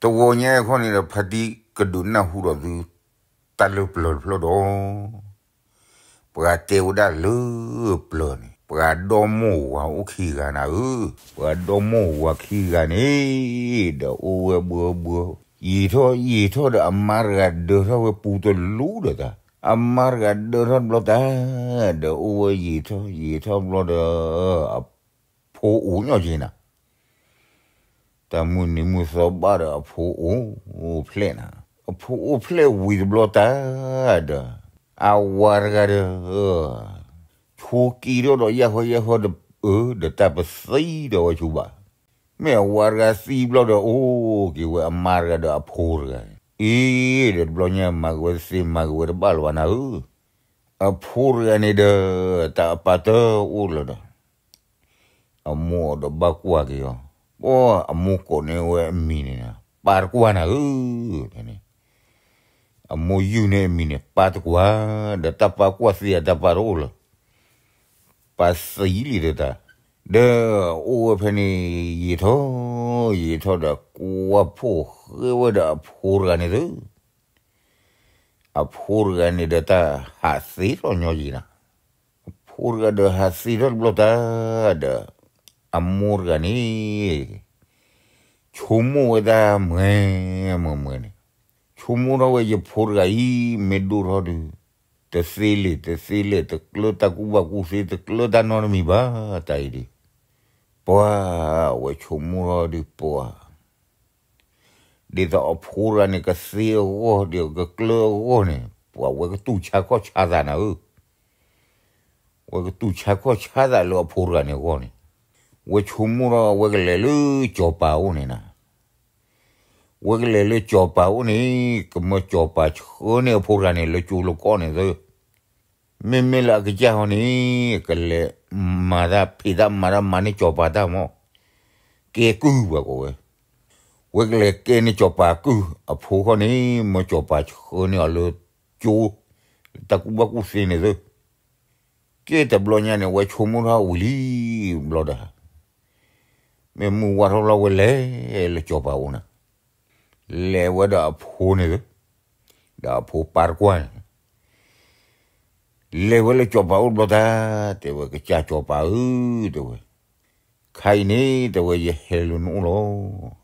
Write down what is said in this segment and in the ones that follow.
တဂီၤညါခီန့ၣ်ဒီး ဖါတံၢ်ကဒုးနၢ်ဟူဒီးသု တၢ်လၢပျၢၤတဖျၢၣ်ဒီး ပှၤတဲဝဲဒၣ်လၢပျၢၤန့ၣ် ပှၤဒီမိၢ်ဝၤအိၣ်ခံဂၤနၤဧၢ, ပှၤဒီမိၢ်ဝၤခံဂၤန့ၣ် ဒီးအိၣ်ဝဲဘှၢဘှၢ, ယံာ်ထီၣ်ယံာ်ထီၣ်ဒီး အမါတဂၤဒၢထီၣ်ဝဲပူတလူဒီးတၢ်, အမါတဂၤဒၢထီၣ်တဘျီတၢ်, ဒီးအိၣ်ဝဲယံာ်ထီၣ်ယံာ်ထီၣ်ဘျီဒီး အဖိအိၣ်ညီက့ၤနၤ တၢ်မုၢ်နံၤမုၢ်သီဘၣ်ဒီး အဖိအိၣ်ဖျဲၣ်နၤ, အဖိအိၣ်ဖျဲၣ်ဝံၤတဘျီတၢ်ဒီး အဝၤတဂၤဒီး ဆိးက့ၤထီၣ်ဒီး ယၢ်ဃီယၢ်ဃီဒီး အၢ ဒီးတၢ်ပသံဒီးဝဲဆိဘၣ်, မ့ၢ်အဝၤတဂၤသံဘျီဒီး အိၣ်က့ၤဝဲအမါတဂၤဒီးအဖိတဂၤ, အ့ ဒီးတဘျီညါ မၤက့ၤဝဲတသ့မၤက့ၤဝဲတဘၣ်လၢၤဘၣ်နၤဧၢ, အဖိတဂၤန့ၣ်ဒီး တၢ်အပၢ်တအိၣ်လၢၤဒီး အမိၢ်ဒီးဘၣ်ကွၢ်က့ၤအီၤ, ပှၤအမိၢ်ကိးန့ၢ်ဝဲအမံၤန့ၣ်နၤ ပၢ်တကွၢ်နၤဧၢ, အမိၢ်ယုၢ်န့ၢ်အမံၤန့ၣ် ပၢ်တကွၢ်, ဒီးတၢ်ပၢ်ကွၢ်သ့အတၢ်ပၢ်တအိၣ်လၢၤ, ပၢ်သံလံဒီးတၢ်, ဒီးအိၣ်ဝဲဖဲန့ၣ် ယံာ်ထီၣ်ယံာ်ထီၣ်ဒီး ကွၢ်ဖိၣ်ဃဲဝဲဒီးအဖိတဂၤန့ၣ်သု အဖိတဂၤန့ၣ်ဒီးတၢ်ဟးသ့ထီၣ်ညီယံၤနၤ, အဖိတဂၤဒီးဟးသ့ထီၣ်တဘျီတၢ်ဒီး အမိၢ်တဂၤန့ၣ် ဆိကမိၣ်ဝဲတၢ်မှဲၤမှဲၤန့ၣ်, ဆိကမိၣ်ထီၣ်ဝဲယဖိတဂၤအံၤ မ့ၢ်ဒိၣ်ထီၣ်ဒီး တသ့လံာ်တသ့လဲၣ် တကျၢတၢ်ကူၣ်ဘၣ်ကူၣ်သ့ တကျၢတၢ်နီတမံၤဘၣ် တၢ်အံၤဒ်, ပှၤဝဲဆိကမိၣ်ထီၣ်ဒီးပှၤ ဒ်သိးအဖိတဂၤန့ၣ် ကသ့အဂီၢ်ဒီးကကျၢအဂီၢ်န့ၣ် ပှၤဝဲကတူၢ်ဆါခီၣ်ဆါသးနၤဧၢ, ဝဲကတူၢ်ဆါခီၣ်ဆါသးလၢအဖိတဂၤန့ၣ်အဂီၢ်န့ၣ်, ဝဲဆိကမိၣ်ထီၣ်ဝဲကလဲၤလၢစီၤပၤအိၣ်န့ၣ်နၤ, ဝဲကလဲၤလၢစီၤပၤအိၣ်န့ၣ် ကမၢစီၤပၤဆှၢန့ၢ်အဖိတဂၤန့ၣ် လၢကၠိလၢကီၢ်န့ၣ်သၢ မ့မ့ၢ်လၢအကစၢ်ဟီန့ၣ် ကလဲၤမၤတၢ်ဖံးတၢ်မၤတၢ်မၤန့ၢ်စီၤပၤတၢ်မီၢ်, ကဲကုၢ်ပှၤကိးဝဲ, ဝဲကလဲၤကဲန့ၢ်စီၤပၤကုၢ် အဖိဃီန့ၣ် မၢစီၤပၤဆှၢန့ၢ်အီၤလၢကၠိ, တၢ်ကူၣ်ဘၣ်ကူၣ်သ့န့ၣ်သၢ ကဲတဘျီညါန့ၣ် ဝဲဆိကမိၣ်ထီၣ်ဝံၤလံဘျီဒီး, မ့ၢ်မုၢ်ဝါထီၣ်ဘျီဝဲလဲၤလၢစီၤပၤအိၣ်နၤ, လဲၤဝဲဒီးအဖိန့ၣ်သၢ, ဒီးအဖိပၢ်တကွၢ်န့ၣ် လဲၤဝဲလၢစီၤပၤအိၣ်တဘျီတၢ်, တဲဝဲကစၢ်စီၤပၤဧၢ, တဲဝဲ, ခါအံၤန့ၣ် တဲဝဲ ယဟဲလၢနအိၣ်လီၤ,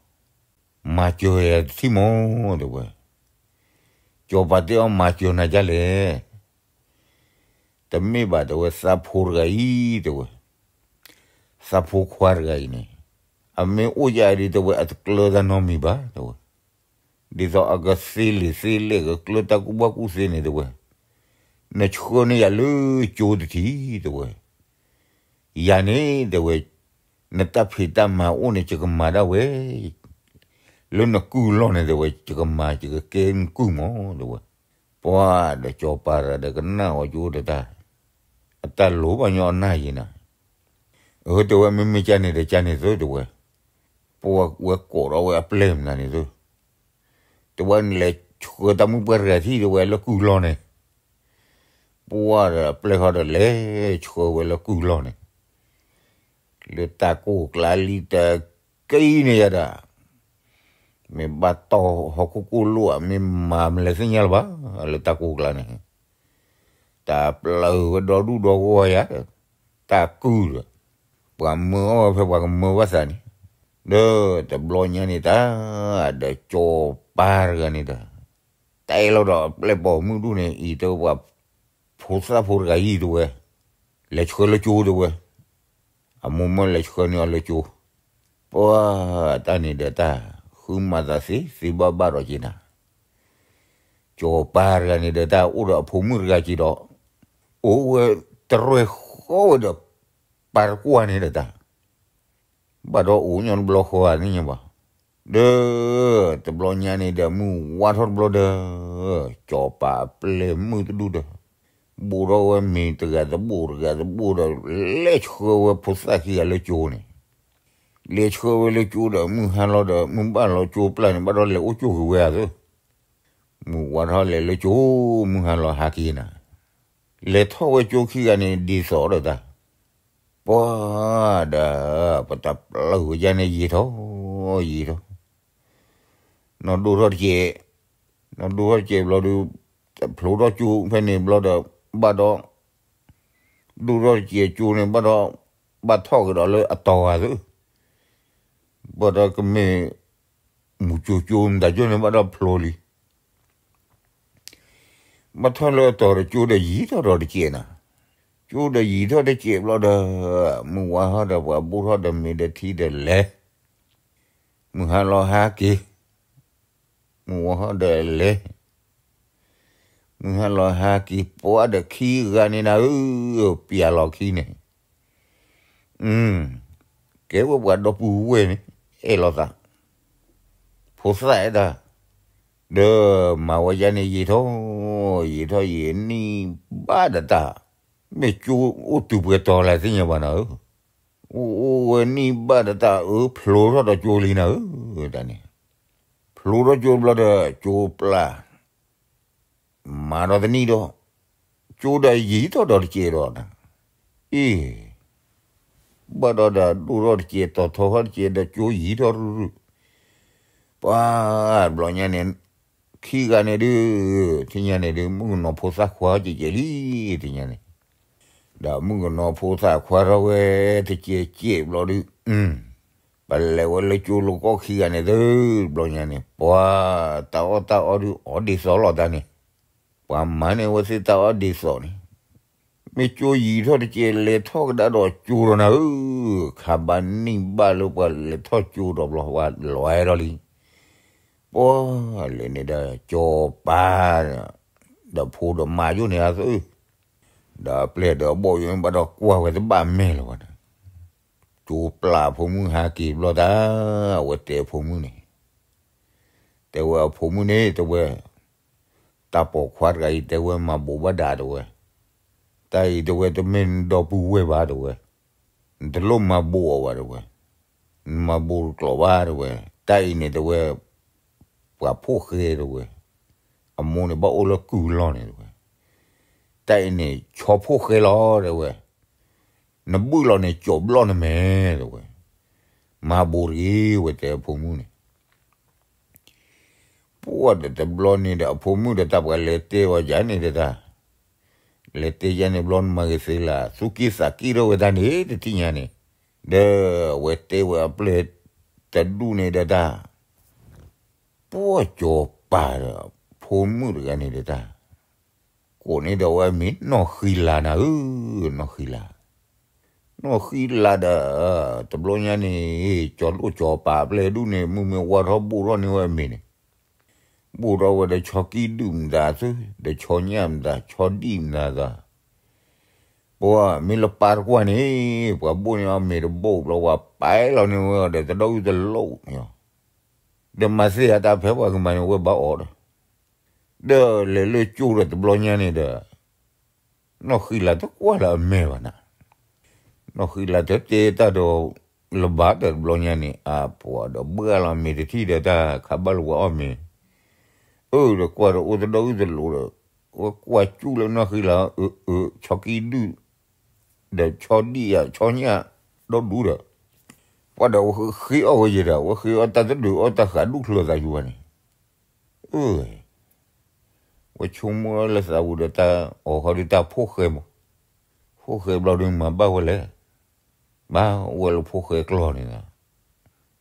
မၤစၢၤယၤတထံၣ်မီၢ် တဲဝဲ, စီၤပၤတဲအီၤ မၤစၢၤနၤဒ်လဲၣ်, တမ့ၢ်ဘၣ် တဲဝဲ သးဖိတဂၤအံၤ တဲဝဲ, သးဖိခွါတဂၤအံၤန့ၣ် အမ့ၢ်အိၣ်ယၤဒ် တဲဝဲ အတကျၢတၢ်နီတမံၤဘၣ် တဲဝဲ, ဒ်သိးအကသ့လံာ်သ့လဲၢ် ကကျၢတၢ်ကူၣ်ဘၣ်ကူၣ်သ့န့ၣ် တဲဝဲ, နဆှၢန့ၢ်ယၤလၢကၠိတထံၣ် တဲဝဲ, ယၤန့ၣ် တဲဝဲ, နတၢ်ဖံးတၢ်မၤအိၣ်န့ၣ် ယကမၤဒၣ်ဝဲ, လၢနကုၢ်လီၢ်န့ၣ် တဲဝဲ ယကမၤ ယကကဲနကုၢ်မီၢ် တဲဝဲ, ပှၤဒီးစီၤပၤဒီးကနၣ်အီၤကၠိတတၢ်, အတၢ်လိၤဘၣ်ညီအနၢ်ယံၤနၤ, အၢ တဲဝဲ မ့မ့ၢ်ကန့ၣ်ဒီးကန့ၣ်သၢ တဲဝဲ, ပှၤဝဲကိးထီၣ်ဝဲအပျဲၢ်မနုၤန့ၣ်သၢ, တဲဝဲ နလဲၤဆှၢတၢ်မုၣ်ပှၢ်တဂၤထံၣ် တဲဝဲ လၢကုၢ်လီၢ်န့ၣ်, ပှၤဒီးအပျဲၢ်ဃီဒီးလဲၤဆှၢဝဲလၢကုၢ်လီၢ်န့ၣ်, လၢတၢ်ကိၢ်ကျါလံတက့ၢ်န့ၣ်ယၤဒီး မ့ၢ်ဘၣ်တီၢ်ဟီၣ်ခိၣ်ကိၢ်လိၣ်ဧါ မ့ၢ်မၤမလဲၤသ့ၣ်ညါလၢၤဘၣ်, လၢတၢ်ကိၢ်ကျါန့ၣ်, တၢ်ပျၢၤဝဲဒီဒူၣ်ဒီဂီၢ်ယၤ, တၢ်ကုၢ်ဒီး, ပှၤမၢအီၣ်ဝဲဖဲပှၤကမၢဘၣ်သးန့ၣ်, ဒီးတဘျီညါန့ၣ်တၢ်, ဒီးစီၤပၤတဂၤန့ၣ်ဒီး တဲလီၤဒီးအပျဲၢ်ပိာ်မုၣ်ဒူၣ်န့ၣ် အံၤတဲဝဲ ပှၤဖိသၣ်ဖိတဂၤအံၤတဲဝဲ, လဲၤဆှၢလၢကၠိတဲဝဲ, အမိၢ်မၢလဲၤဆှၢန့ၢ်အီၤလၢကၠိ, ပှၤတၢ်န့ၣ်ဒီးတၢ်, ဃုမၤသးသ့သ့ဘၣ်ဘၣ်ဒီးက့ၤနၤ, စီၤပၤတဂၤန့ၣ်ဒီးတၢ် အိၣ်ဒီးအဖိမုၣ်တဂၤက့ၤဒီး, အိၣ်ဝဲတရဲၣ်ဃီဝဲဒီး ပၢ်တကွၢ်န့ၣ်ဒီးတၢ် ဘၣ်ဒီးအိၣ်ညီတဘျီဃီဧါန့ၣ်ညါဘၣ်, ဒီး, တဘျီညါန့ၣ်ဒီး မုၢ်ဝါထီၣ်တဘျီဒီး, စီၤပၤအပျဲၢ်မုၣ်တဒူၣ်ဒီး, ဘိးထီၣ်ဝဲမ့ၤတဂၤသဘိၣ်တဂၤသဘိၣ်ဒီး, လဲၤဆှၢဝဲဖိသၣ်ခံဂၤလၢကၠိန့ၣ်, လဲၤဆှၢဝဲလၢကၠိဒီး မုၢ်ဟါလီၤဒီး မုၢ်ဘၣ်လီၤကၠိပျၢ်န့ၣ် ဘၣ်ဒီးလဲၤအိၣ်ကၠိက့ၤဝဲဧါသၢ မုၢ်ဝါထီၣ်လဲၤလၢကၠိ, မုၢ်ဟါလီၤဟးက့ၤနၤ, လဲၤထီၣ်ဝဲကၠိခံဂၤန့ၣ် ဒ်သိးဒီးတၢ်, ပှၤဒီး, ပတၢ်ပျၢၤဝဲယါန့ၣ်ယံာ်ထီၣ်, ယံာ်ထီၣ်, နီၢ်ဒိၣ်ထီၣ်တစဲး, နီၢ်ဒိၣ်ထီၣ်တစဲးဘျီဒီး ဖျိးထီၣ်ကၠိဖဲန့ၣ်ဘျီဒီး ဘၣ်ဒီး ဒိၣ်ထီၣ်တစဲးကၠိန့ၣ်ဘၣ်ဒီး ဘၣ်ထီၣ်ကဒီးလၢအတီၤဂၤသု, ဘၣ်ဒီးကမ့ၢ် မူၤကၠိကၠိမတၤကၠိန့ၣ်ဘၣ်ဒီးဖျိးလံ ဘၣ်ထီၣ်လၢအတီၤဒီးကၠိဒီးယံၤထီၣ်ဒီးတစဲးနၤ, ကၠိဒီးယံၤထီၣ်တစဲးဘျီဒီး မုၢ်ဝါဟီဒီးပှၤဘိၣ်ထီၣ်ဒီးမ့ၤဒီးထံဒီးလဲၤ, မုၢ်ဟါလီၤဟါက့ၤ, မုၢ်ဝါဟီဒီးလဲၤ, မုၢ်ဟါလီၤဟါက့ၤ ပှၤဒီးခံဂၤန့ၣ်နၤဧၢ, ပျၢ်လီၤခံန့ၣ် ကဲဝဲပှၤဒီပုၢ်ဝဲၢ်န့ၣ် အဲၣ်လိာ်သး, ဖိသၣ်အဲၣ်တၢ်, ဒီးမၤဝဲယါန့ၣ်ယံာ်ထီၣ်, ယံာ်ထီၣ်ယံာ်နံၣ်ဘၣ်ဒီးတၢ်, မ့ၢ်ကၠိအိၣ်တုၤပှဲၤတီၤလဲၣ်သ့ၣ်ညါဘၣ်နၤဧၢ, အိၣ်အိၣ်ဝဲနံၣ်ဘၣ်ဒီးတၢ်အၢ ဖျိးထီၣ်ဒီးကၠိလံနၤဧၢ, တၢ်န့ၣ်, ဖျိးထီၣ်ကၠိဘျီဒီး ကၠိပျၢ် မၤဒီးတနံၣ်ဒီး ကၠိဒီးယံၤထီၣ်ဒီးတစဲးဒီးနၤ, အ့ၣ်, ဘၣ်ဒီးဒီးဒိၣ်ထီၣ်တစဲး တီၤထီထီၣ်တစဲးဒီးကၠိယံၤထီၣ်ရုၢ်ရုၢ်, ပှၤဘျီညါန့ၣ် ခံဂၤန့ၣ်ဒုး, ထံၣ်ညါန့ၣ်ဒုး မုၣ်ကနီၤဖိသၣ်ခွါကဲးကဲးလံ, ထံၣ်ညါန့ၣ်, ဒီးမုၣ်ကနီၤဖိသၣ်ခွါထီၣ်ဝဲတစဲးစဲးဘျီဒုး ပလဲၤဝဲလၢကၠိလိၤကီၢ်ခံဂၤန့ၣ်သု, ဘျီညါန့ၣ် ပှၤတၢ်အီၣ်တၢ်အီဒုးအီၣ်ဒ်သိးလီၤတၢ်န့ၣ်, ပှၤမၤန့ၢ်ဝဲသ့ၣ်တၢ်အီၣ်ဒ်သိးန့ၣ်, မ့ၢ်ကၠိယံၤထီၣ်တစဲးလဲၤထီၣ်ကဒါဒီးကၠိဒီးနၤဧၢ, ခါဘၣ်နံၣ်ဘၣ်လၢပှၤလဲၤထီၣ်ကၠိဒီးဘျီ ပှၤလီၤဝဲဒီးလံ, ပှၤလဲၤန့ၣ်ဒီးကၠီၤပၤ ဒီးဖိဒီးမါယိၣ်န့ၣ်အသု, ဒီးအပျဲၢ်ဒီးအဘီၣ်ယိၣ်န့ၣ်ဘၣ်ဒီးကွၢ်ဝဲတဘၣ်မဲာ်လၢၤဘၣ်န့ၣ်, ကၠိပျၢ်အဖိမုၣ်ဟဲက့ၤဘျီတၢ်, အဝဲတဲအဖိမုၣ်န့ၣ်, တဲဝဲအဖိမုၣ်န့ၣ် တဲဝဲ, တၢ်ပိာ်ခွါတဂၤအံၤ တဲဝဲမၤဘိးဘၣ်ဒၣ်တဲဝဲ, တၢ်အံၤတဲဝဲတမ့ၢ်နဒီပုၢ်ဝဲၢ်ဘၣ်တဲဝဲ, နတလိၣ်မၤဘိးအီၤဘၣ်တဲဝဲ, နမၤဘိးတကျိးဘၣ်တဲဝဲ, တၢ်အံၤန့ၣ်တဲဝဲ ပှၤဖိၣ်ဃဲတဲဝဲ, အမိၢ်န့ၣ်ဘၣ်အိၣ်လၢကုၢ်လီၢ်န့ၣ်တဲဝဲ, တၢ်အံၤန့ၣ် ဆီဖိၣ်ဃဲလီၤတဲဝဲ, နဘုၣ်လီၤန့ၣ် ကၠီးဘျီၣ်နမဲာ်တဲဝဲ, မၤဘိးတဂ့ၤဝဲတဲအဖိမုၣ်န့ၣ်, ပှၢ်ဒီးတဘျီန့ၣ်ဒီး အဖိမုၣ်ဒီးတၢ်ပှၤလဲၤတဲဝဲယါန့ၣ်ဒီးတၢ်, လဲၤတဲယါန့ၣ်ဘျီနမၤဂ့ၤသ့လၢ သူၣ်က့ၣ်သးက့ၣ်ထီၣ်ဝဲတၢ်န့ၣ် တထံၣ်ညါန့ၣ်, ဒီးအဝဲတဲဝဲအပျဲၢ်တဒူၣ်န့ၣ်ဒီးတၢ်, ပှၢ်ကၠီၤပၤဒီး ဖိမုၣ်တဂၤန့ၣ်ဒီးတၢ်, ကိးန့ၢ်ဒီးဝဲအမံၤ နီၢ်ဃံလၤနၤဧၢ, နီၢ်ဃံလၤ နီၢ်ဃံလၤဒီး တဘျီညါန့ၣ် ကၠီၤလိၣ်ကၠီၤပၤအပျဲၢ်ဒူၣ်န့ၣ် မုၢ်မ့ၢ်ဝါထီၣ်ဘိၣ်ထီၣ်န့ၢ်ဝဲအမံၤန့ၣ်, ဘိၣ်ထီၣ်ဝဲဒီးဆီကံၢ်ဒုၣ်မတၤသု, ဒီးဆီညၣ်မတၤ, ဆီဒံၣ်မတၤသး, ပှၤမ့ၢ်လၢပၢ်တကွၢ်န့ၣ် ပှၤဘိၣ်န့ၢ်အီၤမ့ၤတဘိၣ်ဘျီ ပှၤပာ်လီၤန့ၢ်ဝဲအီၤဒီးတဒီအုၣ်တလိၣ်န့ၣ်, ဒီးမၤသ့ၣ်အတၢ်ဖဲပှၤကမၤန့ၢ်ဝဲဘၣ်အီၤဒီး ဒီးလဲၤလၢကၠိဒီးတဘျီညါန့ၣ်ဒီး နီၢ်ဃံလၤတကွၢ်လၢအမဲာ်ဘၣ်နၤ, နီၢ်ဃံလၤတတဲတၢ်ဒီးလၢၤဘၣ်ဒီးတဘျီညါန့ၣ် အပှၤဒီးဘှၢ်လီၤမ့ၤတထံၣ်ဒီးတၢ် ခးဘၣ်လၢပှၤအီၣ်မ့ၤ, အၢ ဒီးကွၢ်ဒီးအိၣ်တဒီအုၣ်တလိၣ်ဒီး ဝဲကွၢ်ကၠူၣ်လၢနီၢ်ဃံလၤ အၢ အၢ ဆီကံၢ်ဒုၣ် ဒီးဆီဒံၣ်ယၤ ဆီညၣ်ဒီဒူၣ်ဒီး ပှၤဒီးဝဲဃ့အီၣ်ဝဲယဲဒီး ဝဲဃ့အီၣ်တၢ်တဒုးအီၣ်တၢ်ဃးဒူၣ်ချၢသးယူၤဘၣ်န့ၣ်, အၢ ဝဲဆိကမိၣ်လၢသးဝံၤဒီးတၢ်အီၣ်ဃီဒီးတၢ်ဖိၣ်ဃဲမး, ဖိၣ်ဃဲဘျီဒီးမၤဘၣ်ဝဲလဲၣ်, ဘၣ်ဝဲလၢဖိၣ်ဃဲကျီၢ်န့ၣ်ဒီး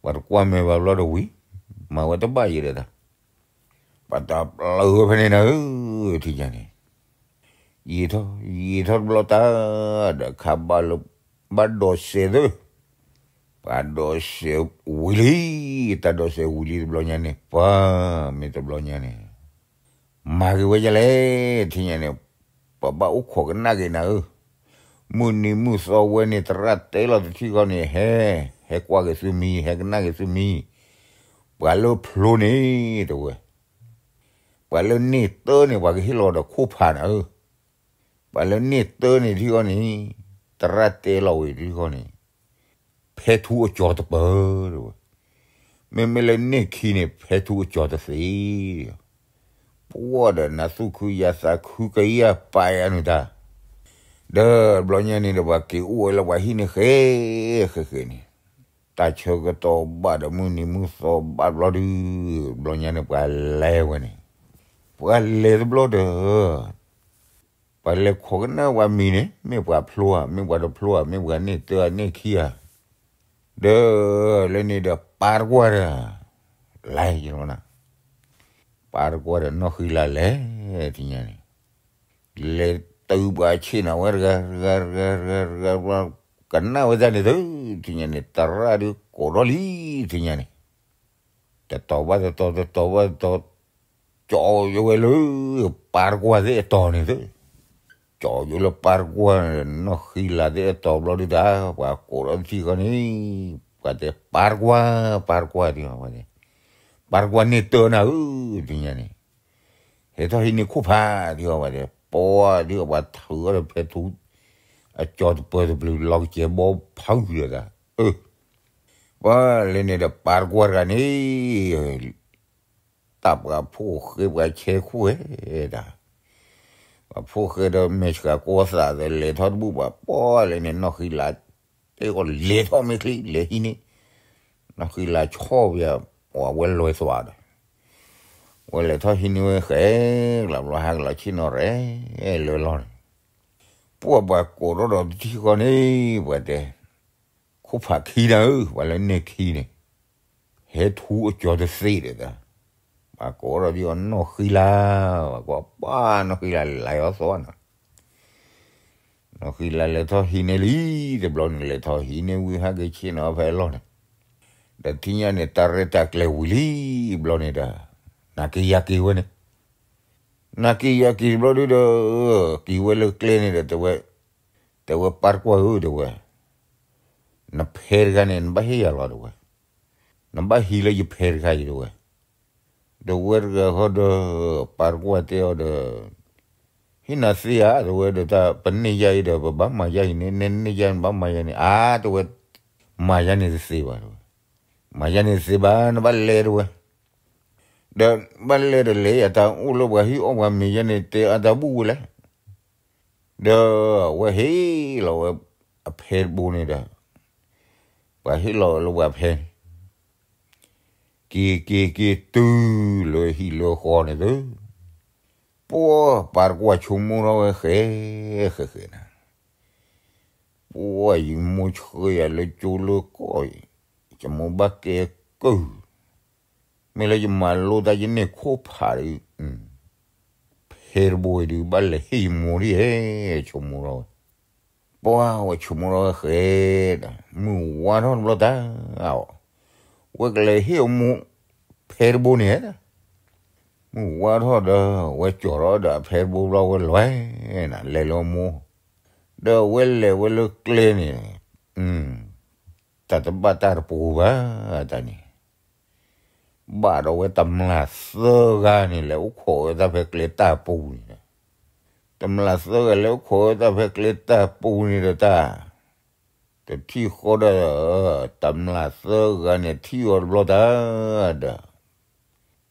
ပှၤတကွၢ်မဲာ်ဘၣ်ဘျီဒီးဝံၤ, မၤဝဲတဘၣ်ယဲဒီးတၢ် ပှၤတၢ်ပျၢၤဝဲဖဲန့ၣ်နၤဧၢ, ထံၣ်ညါန့ၣ်, ယံာ်ထီၣ် ယံာ်ထီၣ်တဘျီတၢ်, ဒီးခါဘၣ်လၢ ဘၣ်ဒိးစဲးသၢ, ပှၤဒိးစဲးဝံၤလံ, တၢ်ဒိးစဲးဝံၤလံတဘျီညါန့ၣ် ပှၤမ့ၢ်တဘျီညါန့ၣ် မၤဂ့ၤဝဲဒ်လဲၣ်, ထံၣ်ညါန့ၣ်, ပှၤဘၣ်အိၣ်ခိးကနၣ်က့ၤနၤဧၢ, မုၢ်နံၤမုၢ်သီဝဲန့ၣ် သရၣ်တဲလီၤတထံၣ်ဃီန့ၣ် ဟဲ, ဟဲကွၢ်က့ၤသုမံၤ ဟဲကနၣ်က့ၤသုမံၤ, ပှၤလၢဖျိန့ၣ် တဲဝဲ, ပှၤလၢန့ၢ်တၢန့ၣ် ပှၤကဟ့ၣ်လီၤဒီးခိၣ်ဖးနၤဧၢ, ပှၤလၢန့ၢ်တၢန့ၣ်ထံၣ်ဃီန့ၣ်, သရၣ်တဲလီၤဝဲထံၣ်ဃီန့ၣ် ဖဲထူအကၠီၤတပၢၤ, တဲဝဲ, မ့မ့ၢ်လၢန့ၢ်ခံန့ၣ် ဖဲထူအကၠီၤတသ့, ပှၢ်ဒီးနသူၣ်ခုယၤသးခုကယၤပာ်ယၤနုာ်တၢ်, ဒီးဘျီညါန့ၣ်ဒီးပှၤက့ၤအိၣ်ဝဲလၢပှၤဟံၣ်န့ၣ်ဃဲ, ဃဲဃဲန့ၣ်, တၢ်ဆၢကတီၢ်ဘၣ်ဒီးမုၢ်နံၤမုၢ်သီဘၣ်တဘျီဒုး, တဘျီညါန့ၣ် ပှၤလဲၤဝဲန့ၣ်, ပှၤလဲၤတဘျီဒီး ပှၤလဲၤခိးကနၣ်ပှၤမံၤန့ၣ် မ့ၢ်ပှၤဖျိဧါ မ့ၢ်ပှၤတဖျိဧါ မ့ၢ်ပှၤန့ၢ်တၢ်န့ၢ်ခံဧါ, ဒီး လၢန့ၣ်ဒီးပၢ်တကွၢ်ဒီး လဲၤယလီၤနၤ, ပၢ်တကွၢ်ဒီးနီၢ်ဃံလၤလဲၤ တညါန့ၣ် လဲၤတုၤပှၤဆ့ၣ်နီၤဝဲတဂၤတဂၤတဂၤတဂၤတဂၤ, ကနၣ်ဝဲတၢ်န့ၣ်သု, တညါန့ၣ် သရၣ်ဒုးကိးထီၣ်လံ တညါန့ၣ်, တတီၤဘၣ်တတီၤ တတီၤဘၣ်တတီၤ, ကၠီယိဝဲလၢ ပၢ်တကွၢ်သ့ၣ်အတီၤန့ၣ်သု, ကၠီယိလၢပၢ်တကွၢ် နီၢ်ဃံလၤသ့ၣ်အတီၤဘျီဒုးတၢ် ပှၤကိးထီၣ်တထံၣ်ဃီန့ၣ်, ပှၤတဲပၢ်တကွၢ် ပၢ်တကွၢ်ဒုးဝဲ, ပၢ်တကွၢ်န့ၢ်တၢ်နၤဧၢ, တညါန့ၣ် ဟဲထီၣ်ဟံးန့ၢ်ခိၣ်ဖးဒုးအီၤဝဲဒီး ပှၤဒုးအီၤပှၤထုးအီၤဒီးဖဲထူ, အကၠီတပၢၤတပျုၤလီၤကစဲၤဘီဖုဒီးတၢ်, အၢ, ပှၤလဲၤန့ၣ်ဒီးပၢ်တကွၢ်တဂၤန့ၣ်, တၢ်ပှၤဖိၣ်ဃဲပှၤဆဲခိၣ်ဝဲဒၣ်, ပှၤဖိၣ်ဃဲဒီးမဲာ်ဆှးကိးသးဒီးလဲၤထီၣ်တဘူၣ်ဘၣ် ပှၤလဲၤန့ၣ် နီၢ်ဃံလၤ တဲကီးလဲၤထီၣ်မ့ၢ်ချံလဲၤဟံးန့ၢ်, နီၢ်ဃံလၤဆီၣ်ပယၤ, အဝဲလွဲသွးဒီး, ဝဲလဲၤထီၣ်ဟံးန့ၢ်ဝဲဃဲ, ကလးဘျီဟဲကလီၤဆ့ၣ်နီၤရဲ, လၢလီၢ်န့ၣ်, ပှၤပှၤကိးထီၣ်ဒီးတထံၣ်ဃီန့ၣ်, ပှၤတဲ, ခိၣ်ဖးခံနၤဧၢ, ပှၤလၢန့ၢ်ခံန့ၣ်, ဟဲထူအကၠီတသ့ဒီးတၢ်, ပှၤကိးထီၣ်ဒ်အီၤနီၢ်ဃံလၤ, ပှၤကိးပှၤနီၢ်ဃံလၤလဲၤအီၤသီနၤ နီၢ်ဃံလၤလဲၤထီၣ်ဟံးန့ၢ်လံ, တဘျီန့ၣ်လဲၤထီၣ်ဟံးန့ၢ်ဝံၤဟဲက့ၤဆ့ၣ်နီၤဖဲအလီၢ်န့ၣ်, ဒီးထံၣ်ညါန့ၣ် တၢ်ရဲၣ်တၢ်ကျဲၤဝံၤလံ, ဘျီန့ၣ်ဒီး, နက့ၤယၤက့ၤဝဲန့ၣ်, နက့ၤယၤက့ၤတဘျီဒုးဒီး, က့ၤဝဲလၢကျဲန့ၣ်ဒီး တဲဝဲ, တဲဝဲပၢ်တကွၢ်ဧၢ တဲဝဲ, နဖဲတဂၤန့ၣ် နဘၣ်ဟ့ၣ်ယၤလီၤ တဲဝဲ, နဘၣ်ဟံးလၢယဖဲတဂၤအံၤ တဲဝဲ, ဒီးဝဲတဂၤဃီဒီး, ပၢ်တကွၢ်တဲအီၤဒီး, ဟ့ၣ်နၤသ့ဧါ တဲဝဲ, ဒီးတၢ်ပန့ၢ်ယၤအံၤဒီး ပဘၣ်မၤယၤအံၤန့ၣ်, နန့ၢ်ယၤန့ၣ် ဘၣ်မၤယၤန့ၣ်, အါ တဲဝဲ, မၤယၤန့ၣ်တသ့ဘၣ် တဲဝဲ, မၤယၤန့ၣ်တသ့ဘၣ် နဘၣ်လဲၤ တဲဝဲ, ဒီးဘၣ်လဲၤဒီးလဲၤယၤတၢ်အိၣ်လၢပှၤဟ့ၣ်အီၣ်ပှၤမ့ၤယဲန့ၣ် တဲအတၢ်ဘူၣ်ဝဲလဲၣ် ဒီးအဝဲဟ့ၣ်လီၤဝဲအဖဲတဘိန့ၣ်ဒီး, ပှၤဟ့ၣ်လီၤဝဲလၢပှၤဖဲန့ၣ်, က့ၤက့ၤက့ၤတုၤလၢဟံၣ်လၢဃီန့ၣ်သု, ပှၤပၢ်တကွၢ်ဆိကမိၣ်ထီၣ်ဝဲဃဲ, ဃဲဃဲနၤ, ပှၤယမိၢ်ဆှၢယၤလၢကၠိလၢကီၢ်အံၤ, ယမိၢ်ဘၣ်ကဲကုၢ် မ့ၢ်လၢယမၤလိတၢ်ယန့ၢ်ခိၣ်ဖးဒီး, ဖဲတဘိအံၤဒုး ဘၣ်လဲၤဟ့ၣ်ယမိၢ်ဒ်ဧဲ, ဆိကမိၣ်ထီၣ်ဝဲ, ပှၤဝဲဆိကမိၣ်ထီၣ်ဝဲဃဲဒီး မုၢ်ဝါထီၣ်တဘျီတၢ်, ဝဲကလဲၤဟ့ၣ်အမိၢ်ဖဲတဘိန့ၣ်, မုၢ်ဝါထီၣ်ဒီး ဝဲကၠီၤထီၣ်ဒီးအဖဲတဘိဘျီဝဲလဲၤနၤ လဲၤလၢအမိၢ်, ဒီးဝဲလဲၤဝဲလၢကျဲန့ၣ်, တၢ်တဘၣ်တၢ်တပူၤဘၣ်တၢ်န့ၣ် ဘၣ်ဒီးဝဲတမျၢ်သၢဂၤန့ၣ် လဲၤအိၣ်ခိးဝဲတၢ်ဖဲကျဲတၢ်ပူၤန့ၣ်ဒီး, တမျၢ်သၢဂၤလဲၤအိၣ်ခိးဝဲတၢ်ဖဲကျဲတၢ်ပူၤန့ၣ်ဒီးတၢ်, တထံၣ်ဃီဒီး, တမျၢ်သၢဂၤန့ၣ်ထံၣ်အီၤတဘျီတၢ်, ဒီး,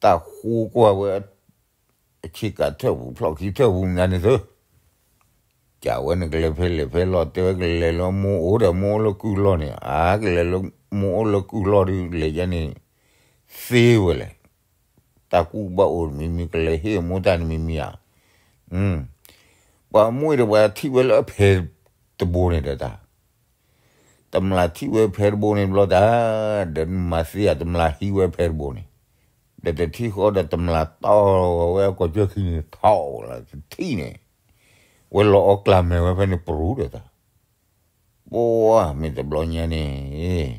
တၢ်ဃူကွၢ်ဝဲ အဆ့ကၤထၢၣ်ပူၤဖျီၣ်ခံထၢၣ်ပူၤမနုၤန့ၣ်သု, ကးဝဲန့ၣ်ကလဲၤဖဲလဲၣ်ဖဲလီၢ် တဲဝဲကလဲၤလၢမိၢ်အိၣ်ဒီးမိၢ်အိၣ်လၢကုၢ်လီၢ်န့ၣ် အါကလဲၤလၢမိၢ်အိၣ်လၢကုၢ်လီၢ်ဒုး လဲၤယဲန့ၣ်, သ့ဝဲလဲၣ်, တၢ်ကူၣ်ဘၣ်အိၣ်တမံၤမံၤ ကလဲၤဟ့ၣ်အမိၢ်တၢ်န့ၣ်မံၤမံၤဧါ, ပှၤမိၢ်ဒီးပှၤထံၣ်ဝဲလၢအဖဲတဘိန့ၣ်ဒီးတၢ် တမျၢ်ထံၣ်ဝဲဖဲတဘိန့ၣ်တဘျီတၢ်, ဒီးမၤသ့ဧါ တမျၢ်ဟံးဝဲဖဲတဘိန့ၣ်, ဒီးတထံၣ်ဃီဒီးတမျၢ်တီၢ်ဝဲအကိာ်ကၢၢ်ခံန့ၣ် ထီၣ်လၢတထံၣ်န့ၣ်, ဝဲလီၤအီၣ်ကျးမဲာ်ဝဲဖဲန့ၣ်ပရူၤဒီးတၢ်, ပှၤမ့ၢ်တဘျီညါန့ၣ်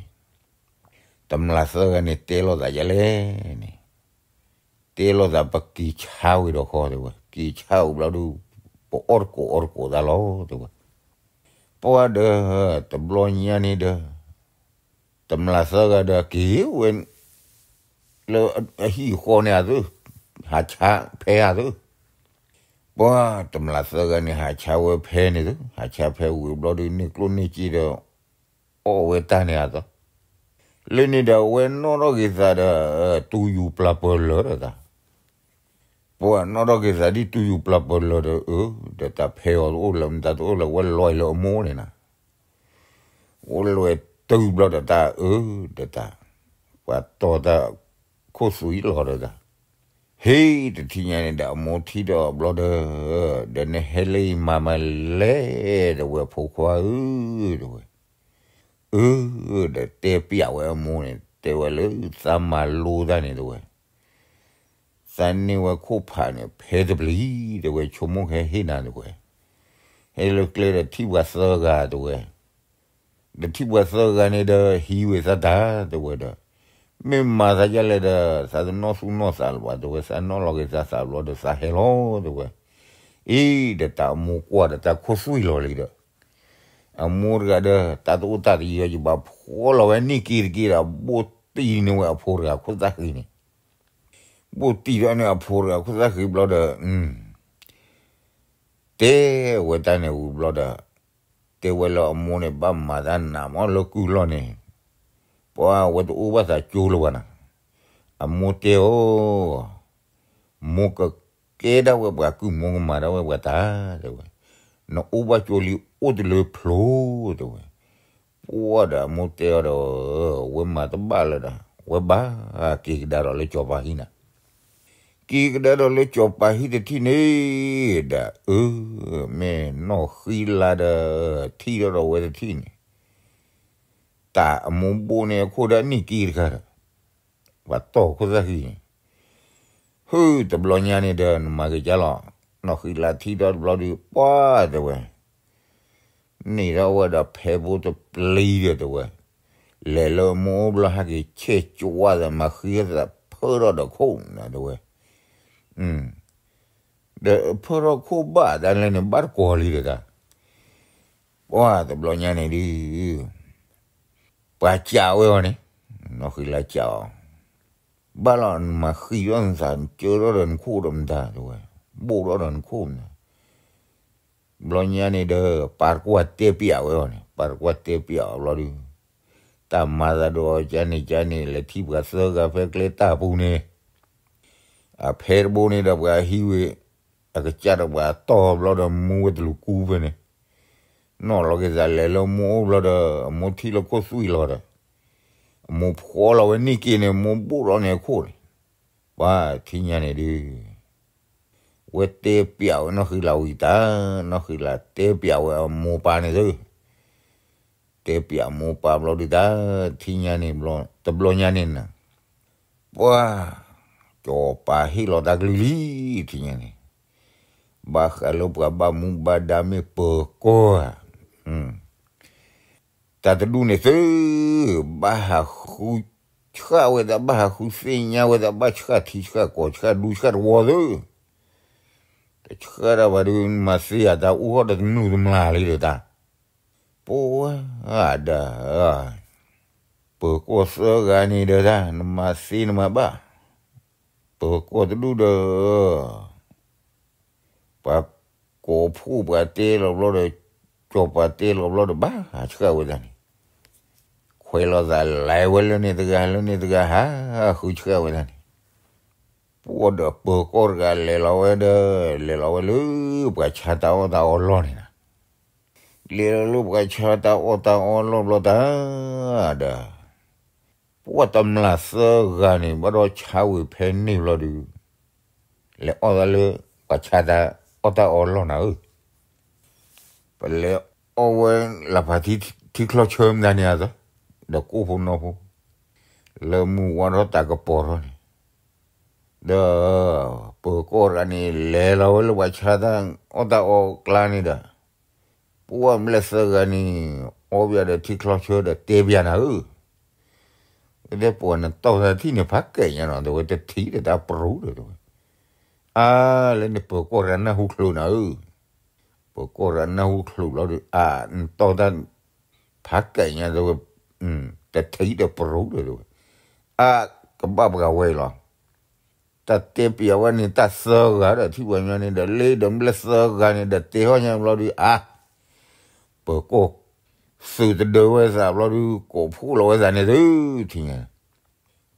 တမျၢ်သၢဂၤန့ၣ်တဲလိာ်သးယလဲၣ်န့ၣ်, တဲလိာ်သးပက့ၤဆါဝံၤဒီးဃီတဲဝဲ, က့ၤဆါဝံၤဘျီဒုး, ပအီၣ်တကိးအီတကိးသးလီၤတဲဝဲ, ပှၤဒီး, တဘျီညါန့ၣ်ဒီး, တမျၢ်သၢဂၤဒီးက့ၤဝဲ လၢအဟံၣ်အဃီန့ၣ်အသု, ဟးဆါဖဲအသု, ပှၤတမျၢ်သၢဂၤန့ၣ်ဟးဆါဝဲဖဲန့ၣ်သု, ဟးဆါဖဲဝံၤဘျီဒုးန့ၢ်ကျိၣ်န့ၢ်စ့ဒီး, အီၣ်ဝဲတၢ်န့ၣ်အသီ, လၢန့ၣ်ဒီးအဝဲနီၣ်ထီၣ်က့ၤသးဒီး, တူၢ်ယူၤပျၢ်ပၢၤလၢာ်ဒီးသး ပှၤနီၣ်ထီၣ်က့ၤသးဒ်တူၢ်ယူၤပျၢ်ပၢၤလၢာ်ဒီးအၢ, ဒီးတၢ်ဖဲအီၤတအိၣ်လၢၤ မတၤတအိၣ်လၢၤ ဝဲလီၤအံၤလၢအမိၢ်န့ၣ်နၤ, ဝဲလီၤ တုၤဘျီဒီးတၢ်အၢ ဒီးတၢ် ပှၤတီၢ်တၢ်ခိၣ်သွံၣ်လီၤဒီးတၢ် ဟ့ၣ်တထံၣ်ညါန့ၣ်ဒီးအမိၢ်ထံၣ်ဒီးဘျီဒီး ဒီးနဟဲလၢယမၤမၤလဲၣ် တဲဝဲ ဖိခွါဧၢ တဲဝဲ. အၢ ဒီးတဲပျးဝဲအမိၢ်န့ၣ် တဲဝဲလၢသးမၤလိတၢ်န့ၣ် တဲဝဲ သးန့ၢ်ဝဲခိၣ်ဖးန့ၣ် ဖဲတပျံၤ တဲဝဲ ဆိကမိၣ်ဟဲဟ့ၣ်နၤ တဲဝဲ. ဟဲလၢကျဲဒီးထံၣ်ပှၤသၢဂၤ တဲဝဲ. ဒီးထံၣ်ပှၤသၢဂၤန့ၣ်ဒီး ဟံးဝဲသးတၢ် တဲဝဲဒီး မ့ၢ်မၤသးဒ်လဲၣ်ဒီး သးတနီၣ်သူၣ်နီၣ်သးလၢၤဘၣ် တဲဝဲ, သးနီၣ်လီၤက့ၤသးသးဘျီဒီးသးဟဲလီၤ တဲဝဲ. အံၤ ဒီးတၢ်အမိၢ်ကွၢ်ဒီးတၢ်ခိၣ်သွံၣ်လီၤလံဒီး အမိၢ်တဂၤဒီး တၢ်တအိၣ်တၢ်တယၢၤယဘၣ်ဖှီၣ်လီၤဝဲန့ၢ်က့ၤတက့ၢ်ဒီး ဘိၣ်တံၢ်န့ၢ်ဝဲအဖိတဂၤခိၣ်သၣ်ဃံန့ၣ် ဘိၣ်တံၢ်ထီၣ်န့ၢ်အဖိတဂၤခိၣ်သၣ်ဃံဘျီဒီး တဲဝဲတၢ်န့ၣ်ဝံၤဘျီဒီး တဲဝဲလၢအမိၢ်န့ၣ် ဘၣ်မၤတၢ်နးမးလၢကုၢ်လီၢ်န့ၣ် ပှၤဝဲတအိၣ်ဘၣ်သးကၠိလၢၤဘၣ်နီၤ. အမိၢ်တဲအီၤ မိၢ်ကကဲဒၣ်ဝဲပှၤကုၢ် မိၢ်ကမၤဒၣ်ဝဲပှၤတၢ် တဲဝဲ. နအိၣ်ဘၣ်ကၠိလံ အိၣ်တလၢဖျိ တဲဝဲ. ပှၢ်ဒီးအမိၢ်တဲအီၤဒီး ဝဲမၤတဘၣ်လၢၤဒီး ဝဲဘၣ်က့ၤကဒါဒီးလၢစီၤပၤဟံၣ်နၤ က့ၤကဒါဒီးလၢစီၤပၤဟံၣ်တထံၣ်န့ၣ်ဒီး အၢ မ့ၢ်နီၢ်ဃံလၤဒီး ထံၣ်ထီၣ်ဒီးဝဲတထံၣ်န့ၣ် တၢ်အမိၢ်ဘိၣ်န့ၢ်အခိၣ်ဒီးန့ၢ်က့ၤတခါဒီး ပှၤတီၢ်ခိၣ်သၣ်ဃံန့ၣ် ဟုၣ်တဘျီညါန့ၣ်ဒီး နမၤက့ၤကၢ်လီၤ. နီၢ်ဃံလၤထံၣ်ထီၣ်တဘျီဒီး ပှၢ်တဲဝဲ န့ၢ်ထီၣ်ဝဲဒီးဖဲဘိတပျံၤဒီးတဲဝဲ, လဲၤလၢမိၢ်အိၣ်ဘျီဟဲက့ၤဆဲးကၠွါသး မၤဃံသးဖၢထီၣ်ဒီးခိၣ်နၤတဲဝဲ, ဒီးဖၢထီၣ်ခိၣ်ဘၣ်တၢ်လဲၣ်န့ၣ် ဘၣ်တကိးလံဒီးတၢ်, ပှၢ်တဘျီညါန့ၣ်ဒုး ပှၤကးဝဲအီၤန့ၣ်, နီၢ်ဃံလၤကးအီၤ, ဘၣ်လီၤ နမၤဃံထီၣ်နသး နကၢထီၣ်ဒီးနခိၣ်ဒီးမတၤတဲဝဲ, ဘိၣ်ထီၣ်ဒီးနခိၣ်မတၤ ဘျီညါန့ၣ်ဒီး ပၢ်တကွၢ်တဲပျးဝဲအီၤန့ၣ်, ပၢ်တကွၢ်တဲပျးအီၤဘျီဒုး, တၢ်မၤသးဒီးအီၤကန့ၣ်ကန့ၣ် လဲၤထံၣ်ပှၤသၢဂၤဖဲကျဲတၢ်ပူၤန့ၣ်, အဖဲတဘိန့ၣ်ဒီးပှၤဟံးဝဲ, အကစၢ်ဒီးပှၤတီၢ်ဘျီဒီးမူဝဲတလူၤကူဖဲန့ၣ်, နီၢ်လီၤက့ၤသးလဲၤလၢမိၢ်အိၣ်ဘျီဒီး အမိၢ်ထံၣ်လၢခိၣ်သွံၣ်လီၤဒီး, အမိၢ်ဖှီၣ်လီၤဝဲန့ၢ်က့ၤန့ၣ် မိၢ်ဘိၣ်ထီၣ်န့ၢ်အခိၣ်န့ၣ်, ပှၢ်ထံၣ်ညါန့ၣ်ဒုး ဝဲတဲပျးဝဲနီၢ်ဃံလၤဝံၤတၢ်, နီၢ်ဃံလၤတဲပျးဝဲအမိၢ်ပၢ်န့ၣ်သု, တဲပျးမိၢ်ပၢ်ဘျီဒုးတၢ်, ထံၣ်ညါန့ၣ်ဘျီ, တဘျီညါန့ၣ်နၤ, ပှၢ်, စီၤပၤဟ့ၣ်လီၤတၢ်ကလုၢ်လံ, ထံၣ်ညါန့ၣ်, ဘၣ်ဃးလၢပှၤဘၣ်မူဘၣ်ဒါမ့ၢ်ပၢၤကီၢ်ဧါ တၢ်တဒူၣ်န့ၣ်သု, ဘၣ်ဟးဃုဆှၣ်ဝဲသး ဘၣ်ဟးဃုသ့ၣ်ညါဝဲသး ဘၣ်ဆှၣ်ထံဆှၣ်ကီၢ် ဆှၣ်ဒူဆှၣ်တဝီသု, တဆှၣ်တၢ်ဘၣ်ဒုး နမၤသ့ဧါ တၢ်အိၣ်ထီၣ်ဒီးတနူၢ်တမျၢ်လံဒီးတၢ်, ပှၢ်ဒၣ်, ပၢၤကီၢ်သၢဂၤန့ၣ်ဒီးတၢ် နမၤသ့နမၤဘၣ်, ပၢၤကီၢ်တဒူၣ်ဒီး ပှၤကိးဖှိၣ်ပှၤတဲလီၤဘျီဒီး, စီၤပၤတဲလီၤဘျီဒီး ဘၣ်ဟးဆှၣ်ဝဲသးန့ၣ်, ခွဲးလိာ်သးလဲၤဝဲလၢန့ၣ်တဂၤ လၢန့ၣ်တဂၤ ဟးဃုဆှၣ်ဝဲသးန့ၣ်, ပှၢ်ဒီးပၢၤကီၢ်တဂၤလဲၤလီၤဝဲဒီး, လဲၤလီၤဝဲလၢပှၤဆါတၢ်အီၣ်တၢ်အီလီၢ်န့ၣ်လီၤ, လဲၤလီၤလၢပှၤဆါတၢ်အီၣ်တၢ်အီလီၢ်ဘျီတၢ်ဒီး ပှၢ်တမျၢ်သၢဂၤန့ၣ် ဘၣ်ဒီးဆါဝံၤဖဲန့ၣ်ဘျီဒုး, လဲၤအီၣ်သးလၢ ပှၤဆါတၢ်အီၣ်တၢ်အီလီၢ်နၤဧၢ, ပလဲၤအီၣ်ဝဲလၢဖးထံထံချီဆၢမတၤန့ၣ်အသိး, ဒီးကိၢ်ဖိနီၢ်ဖိ, လၢမုၢ်ဝါထီၣ်တၢ်ကပီၤထီၣ်န့ၣ်, ဒီး ပၢၤကီၢ်တဂၤန့ၣ် လဲၤလီၤဝဲလၢပှၤဆါတၢ်အီၣ်တၢ်အီကျါန့ၣ်ဒီး ပှၢ်မျဲၢ်သၢဂၤန့ၣ် အီၣ်ဘၣ်ဒီးထံချီဆၢဒီးတဲပျးနၤဧၢ, တဲပှၢ်နတီၢ်သးထံၣ်န့ၣ် ဖးကဲာ်ညါနီၤ တဲဝဲတထံၣ်ဒီးတၢ်ပရူၤဒီးတဲဝဲ, အါ လၢန့ၣ်ပၢၤကီၢ်တဂၤနၢ်ဟူချုးနၤဧၢ, ပၢၤကီၢ်တဂၤနၢ်ဟူချုးဘျီဒီး အါ နတီၢ်တၢ် ဖးကဲာ်ညါတဲဝဲ, တထံၣ်ဒီးပရူၤဒီးတဲဝဲ, အါ ကဘၣ်ပှၤဝဲလီၤ တၢ်တဲပျးဝဲန့ၣ် တၢ်သၢဂၤဒီးထံၣ်ပှၤညီန့ၣ်ဒီး လၢဒီးမျဲၢ်သၢဂၤန့ၣ်ဒီးတဲဟီၣ်ညါဘျီဒုး အါ ပၢၤကီၢ်သုးတဒၢဝဲသးဘျီဒုး ကိးဖှိၣ်လီၤဝဲသးန့ၣ်သု, ထံၣ်ညါ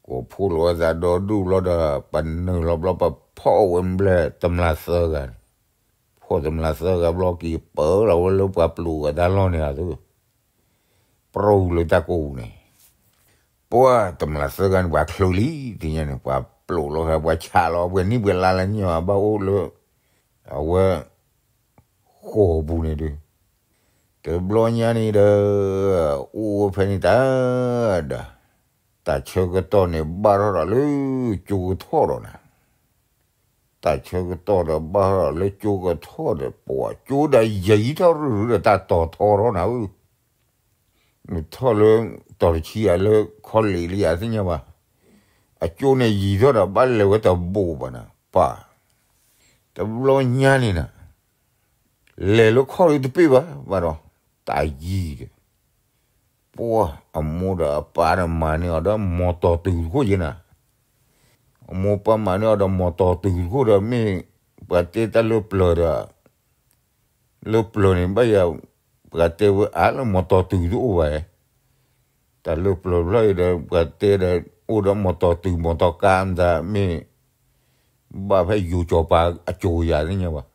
ကိးဖှိၣ်လီၤဝဲသးဒီဒူၣ်ဘျီဒီး ပနုာ်လီၤဘျီပဖီၣ်ဝဲမျဲၢ်တမျၢ်သၢဂၤန့ၣ်, ဖီၣ်တမျၢ်သၢဂၤဘျီက့ၤပၢလီၤဝဲလၢပှၤပျိာ်အတၢ်လီၢ်န့ၣ်အသိး, ပ ပရိလၢတၢ်ကိးပူၤန့ၣ်, ပှၤတမျးသၢဂၤန့ၣ် ပှၤချုးလံ, သ့ၣ်ညါန့ၣ် ပှၤပျိးလီၤဃာ် ပှၤဆးလီၤ ပှၤနံၣ်ပှၤလါလၢညါဘၣ်အိၣ်လၢ အဝဲ ဃီၤပူၤန့ၣ်ဒီး, တဘျီညါန့ၣ်ဒီး အိၣ်ဝဲဖဲန့ၣ်တၢ်ဒီး, တၢ်ဆၢကတီၢ်န့ၣ် ဘၣ်ထီၣ်ဒီးလၢကၠိကထီၣ်ဒီးနၤ, တၢ်ဆၢကတီၢ်ဒီး ဘၣ်ထီၣ်ဒီးလၢကၠိကထီၣ်ဒီး ပှၤကၠိဒီးယံာ်ထီၣ်ရုရုဒီး တၢ်တီၤထီထီၣ်နၤဧၢ, မ့ၢ်ထီၣ်လၢ တီၤတဆံယၤလၢခီလ့ၣ်လံယၤသ့ၣ်ညါဘၣ်, အကၠိန့ၣ်ယံာ်ထီၣ်ဒီး ဘၣ်လဲၤဝဲတဘိးဘၣ်နၤ ပၢ်, တဘျီညါန့ၣ်နၤ လဲၤလၢခီၣ်လၢတပ့ၢ်ဘၣ် ဘၣ်ဒီး တၢ်ယံာ်ဒီး, ပှၤအမိၢ်ဒီးအပၢ်ဒီးမၤန့ၢ်အီၤဒီး မီၤတီၤတုၤတခိၣ်ယဲနၤ, အမိၢ်ပၢ်မၤန့ၢ်အီၤဒီး မီၤတီၤတုၤတခိၣ်ဒီး မ့ၢ်ပှၤတဲတၢ်လၢပျၢၤဒီး လၢပျၢၤန့ၣ် ဘၣ်ယၤ ပှၤတဲဝဲအါလၢမီၤတီၤတုၤတအိၣ်ဘၣ်, တၢ်လၢပျၢၤဖျၢၣ်အံၤဒီး ပှၤတဲဒီး အိၣ်ဒီးမီၤတီၤတုၤ မီၤတီၤကါမတၤမ့ၢ် ဘၣ်ဖဲယိၤကၠီၤပၤအကၠိၤယၤသ့ၣ်ညါဘၣ်,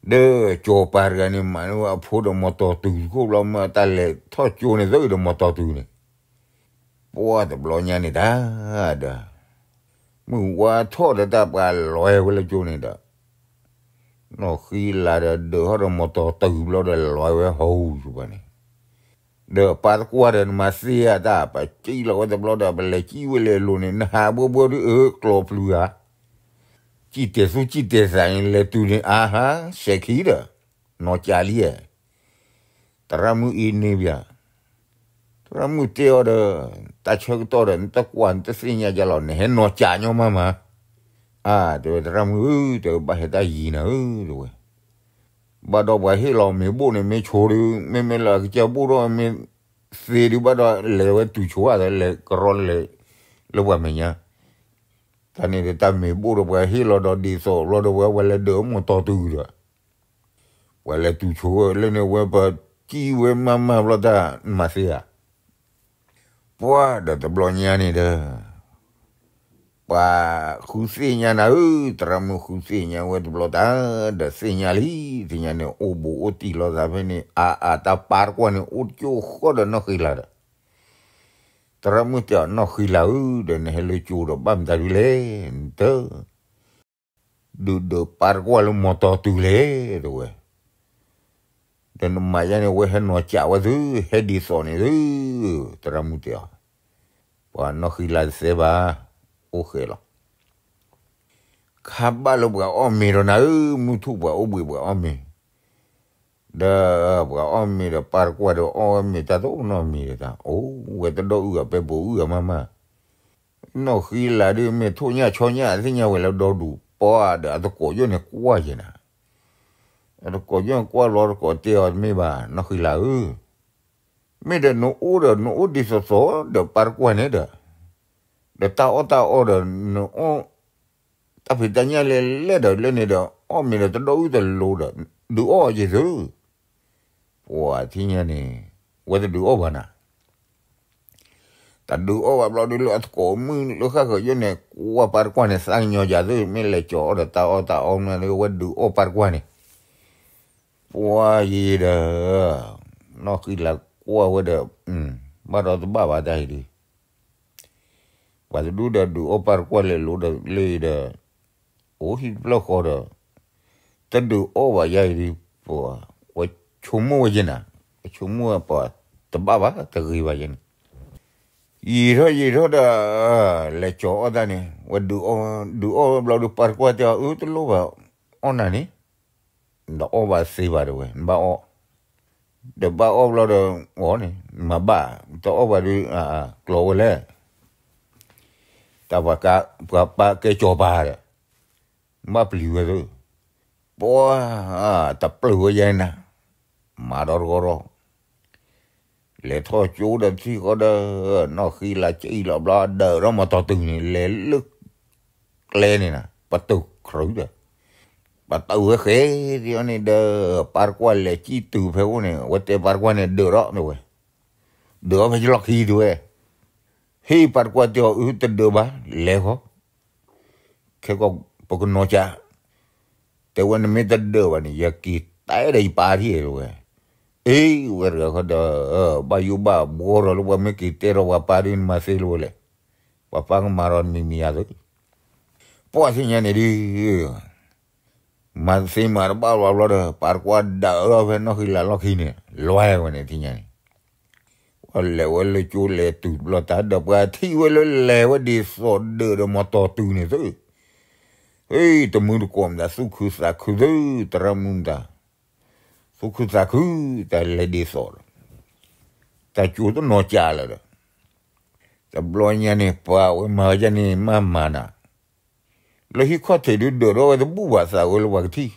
ဒီးကၠီၤပၤတဂၤန့ၣ် မၤန့ၢ်ဝဲအဖိဒီးမီၤတီၤတုၤတခိၣ်ဘျီ မ့ၢ်တၢ်လဲၤထီၣ်ကၠိန့ၣ် သၢအံၤဒီးမီၤတီၤတုၤန့ၣ်, ပှၤတဘျီညါန့ၣ်တၢ်ဒီး မုၢ်ဝါထီၣ်ဒီးတၢ်ပှၤလဲၤဝဲလၢကၠိန့ၣ်ဒီး နီၢ်ဃံလၤဒီး ဒၢးထီၣ်ဒီးမီၤတီၤတုၤဘျီဒီး လဲၤဝဲဟီၣ်ဟူးပှၤန့ၣ်, ဒီးပၢ်တကွၢ်ဒီး နမၤသ့ဧါတၢ် ပစံၣ်လီၤဝဲတဘျီဒီး ပလဲၤစံၣ်ဝဲလဲၤလိၤန့ၣ် နဟးဘှီဘှီဒုးအၢ ကျီၢ်ပျုၤဧါ, စံၣ်တဲာ်သူစံၣ်တဲာ်သးန့ၣ် လဲၤတုၤန့ၣ် အါဟါ စဲးခံဒီး နီၢ်ကးလံဧါ သရၣ်မုၣ်အံၤန့ၣ်ပၠး, သရၣ်မုၣ်တဲအီၤဒီး တၢ်ဆၢကတီၢ်ဒီး နတကွၢ်နတသ့ၣ်ညါကလီၤ နဟဲနီၢ်ကးညီမးမး, အါ တဲဝဲ သရၣ်မုၣ်ဧၢ တဲဝဲ ဘၣ်ဟဲတၢ်ယံၤနၤဧၢ တဲဝဲ, ဘၣ်ဒီးပှၤဟ့ၣ်လီၤမ့ၤဘိၣ်န့ၣ် မ့ၢ်ဆိဒီး မ့မ့ၢ်လၢအကစၢ်ဘိၣ်ဒီးမ့ၢ်သ့ဒုး ဘၣ်ဒီးလဲၤဝဲတုၤဆိဧါဒီး လဲၤကရီလဲၤ လၢပှၤမဲာ်ညါ, တၢ်န့ၣ်ဒီးတၢ်မ့ၤဘိၣ်ဒီး ပှၤဟ့ၣ်လီၤဒီးဒ်သိးဘျီဒီး ဝဲလဲၤဒၢးမီၤတီၤတုၤဒီး ပှၤလဲၤတုၤဆိလၢန့ၣ် ဝဲပစံၣ်ဝဲမးမးဘျီတၢ် နမၤသ့ဧါ, ပှၤဒီးတဘျီညါန့ၣ်ဒီး ပှၤဃုသ့ၣ်ညါနၤဧၢ, သရၣ်မုၣ်ဃုသ့ၣ်ညါဝဲတဘျီတၢ် ဒီးသ့ၣ်ညါလံ, သ့ၣ်ညါန့ၣ် အိၣ်ဘူးအိၣ်တံၢ်လိာ်သးဖဲန့ၣ် အါအါ တၢ်ပၢ်တကွၢ်န့ၣ် အိၣ်ကၠိဃီဒီးနီၢ်ဃံလၤဒီး, သရၣ်မုၣ်တဲအီၤ နီၢ်ဃံလၤဧၢ, ဒီးနဟဲလၢကၠိဒီးဘၣ်မတၤဒုလဲၣ်, နတ ဒုးဒၢးပၢ်တကွၢ်လၢမီၤတီၤတုၤလဲၣ် တဲဝဲ, ဒီးနမၤယါန့ၣ် ဝဲဟဲနီၢ်ကးဝဲသု, ဟဲဒ်သိးန့ၣ်သု, သရၣ်မုၣ်တဲအီၤ, ပှၤနီၢ်ဃံလၤတသဲဘၣ်, အိၣ်ဃဲလီၤ, ခါဘၣ်လၢပှၤအီၣ်မ့ၤဒီးနၤဧၢ, မုၢ်ထူၣ်ပှၤအိၣ်ဘှံးပှၤအီၣ်မ့ၤ, ဒီးပှၤအီၣ်မ့ၤဒီးပၢ်တကွၢ်ဒီးအီၣ်ဝဲမ့ၤတၢ်တအိၣ်နီတမံၤဒီးတၢ်, အိၣ်ဝဲတဒီအုၣ်အပဲပိာ်အုၣ်အမးမး နီၢ်ဃံလၤဒုးမ့ၢ်ထိၣ်ညၣ်ဆီညၣ်သ့ၣ်ညါဝဲလၢဒီဒူၣ်ပှၤဒီးအသကိးယိၣ်န့ၣ်ကွၢ်ယဲနၤ, အသကိးယိၣ်န့ၣ်ကွၢ်လီၤသကိးတဲအီၤတမ့ၢ်ဘၣ် နီၢ်ဃံလၤဧၢ, မ့ၢ်ဒီးနအိၣ်ဒီးနအိၣ်ဒ်သိးသိးဒီးပၢ်တကွၢ်န့ၣ်ဒီး, ဒီးတၢ်အီၣ်တၢ်အီဒီးနအီၣ် တၢ်ဖံးတၢ်ညၣ်လဲၤလဲၣ်ဒီးလၢန့ၣ်ဒီး အီၣ်မ့ၤဒီးတဒီအုၣ်တလိၤဒီး ဒုးအီၣ်ယဲသု, ပှၤထံၣ်ညါန့ၣ် ဝဲတဒုးအီၣ်ဘၣ်နၤ တဒုးအီၣ်ဘၣ်ဘျီဒုးလၢအသကိးမုၣ်လၢဃၣ်ဃၢၤယိၣ်န့ၣ် ကွၢ်ပၢ်တကွၢ်န့ၣ် သးကညီၤယၤသ့ၣ် မ့ၢ်လဲၤကၠီၤအီၣ်ဒီးတၢ်အီၣ်တၢ်အီမနုၤ ဝဲဒုးအီၣ်ပၢ်တကွၢ်န့ၣ်, ပှၤယံၤဒီး နီၢ်ဃံလၤကွၢ်ဝဲဒီး ဘၣ်ဒီးတဘၣ်ဘၣ်တၢ်အံၤဒုး ပှၤတဒုဒီးဒုးအီၣ်ပၢ်တကွၢ်လဲၤလိၤဒီးလၢဒီး အိၣ်ဟံၣ်တဖျၢၣ်ဃီဒီး တဒုးအီၣ်ဘၣ်ယါအံၤဒုး ပှၤဝဲဆိကမိၣ်ဝဲယဲနၤ, ဝဲဆိကမိၣ်ဝဲပှၤ တဘၣ်ဘၣ်တဂ့ၤဘၣ်ယဲန့ၣ်, ယံာ်ထီၣ်ယံာ်ထီၣ်ဒီး လဲၤကၠီၤအီၣ်တၢ်န့ၣ် ဝဲဒုးအီၣ် ဒုးအီၣ်ဝဲဘျီဒုးပၢ်တကွၢ်တဲအီၤ အၢ တလိၣ်ဘၣ်အီၣ်နၤန့ၣ် ဒီးအီၣ်ဘၣ်သ့ဘၣ်တဲဝဲ နဘၣ်အီၣ်, ဒီးဘၣ်အီၣ်ဘျီဒီး အီၣ်န့ၣ် မၤဘၣ် တအီၣ်ဘၣ်ဒုး ကျီဝဲလဲၣ်, တၢ်ပှၤကါ ပှၤပၢ်ကဲကၠီၤပၤဒီး ဘၣ်ပျံၤဝဲသ့, ပှၤ တပျုာ်ဝဲယဲနၤ, မၤဒီးတဂီၢ်ဒီး လဲၤထီၣ်ကၠိဒီးထံၣ်ဃီဒီး နီၢ်ဃံလၤကံၣ်လီၤဘျီ ဒၢးထီၣ်မီၤတီၤတုၤန့ၣ် လဲၤလၢကျဲန့ၣ်နၤ ပတုာ်ခရုဒီး ပတုာ်ဝဲဃဲဒ်အံၤန့ၣ်ဒီး ပၢ်တကွၢ်လဲၤစံၣ်တုၤဖဲအိၣ်န့ၣ် အဝဲတဲပၢ်တကွၢ်န့ၣ် ဒၢးထီၣ်တဲဝဲ, ဒၢးထီၣ်ဖဲယလီၢ်ခံတဲဝဲ, ဟ့ၣ်ပၢ်တကွၢ်တဲအီၤ အၢ တဒၢးဘၣ် လဲၤဃီ ခဲကီၢ်ပကနီၤကး, တဲဝဲနမ့ၢ်တဒၢးဘၣ်န့ၣ် ယက့ၤတဲဒီးယပၢ်ထံၣ်တဲဝဲ, အ အ့ ဝဲတဂၤဃီဒီး ဘၣ်ယိၣ်ဘၣ်ဘှီထီၣ်လၢပှၤမ့ၢ်က့ၤတဲထီၣ်ပှၤပၢ်ဒုး နမၤသ့လၢၤဝဲလဲၣ်, ပှၤပၢ်ကမၤဒီးနမံၤမံၤယၤသ့, ပှၢ်သ့ၣ်ညါန့ၣ်ဒုး မၤသ့မၤတဘၣ်ဘျီဘျီဒီး ပၢ်တကွၢ်ဒၣ်အၢထီၣ်ဖဲနီၢ်ဃံလၤလီၢ်ခံန့ၣ် လွဲဝဲန့ၣ်သ့ၣ်ညါန့ၣ်, ပှၢ်လဲၤဝဲလၢကၠိလဲၤတုၤတဘျီတၢ်ဒီး ပှၤထံၣ်ဝဲလၢလဲၤဝဲဒ်သိးဒၢးဒီးမီတီတုၤန့ၣ်သု, ဟ့ၣ် တမုၢ်တကိးမတၤ သူၣ်ခုသးခုသု သရၣ်မုၣ်မတၤ, သူၣ်ခုသးခု တၢ်လဲၤဒ်သိးဒီး တၢ်ကၠိတနီၤကၢ်လၢၤဒီး တဘျီညါန့ၣ် ပှၤဝဲမၤဝဲဒ်န့ၣ် မၤမၤနၤ, လၢဟံၣ်ခီၣ်ထံးဒုးဒၢးထီၣ်ဝဲတဘူၣ်ဘၣ် သးဝဲလၢပှၤကထံၣ်,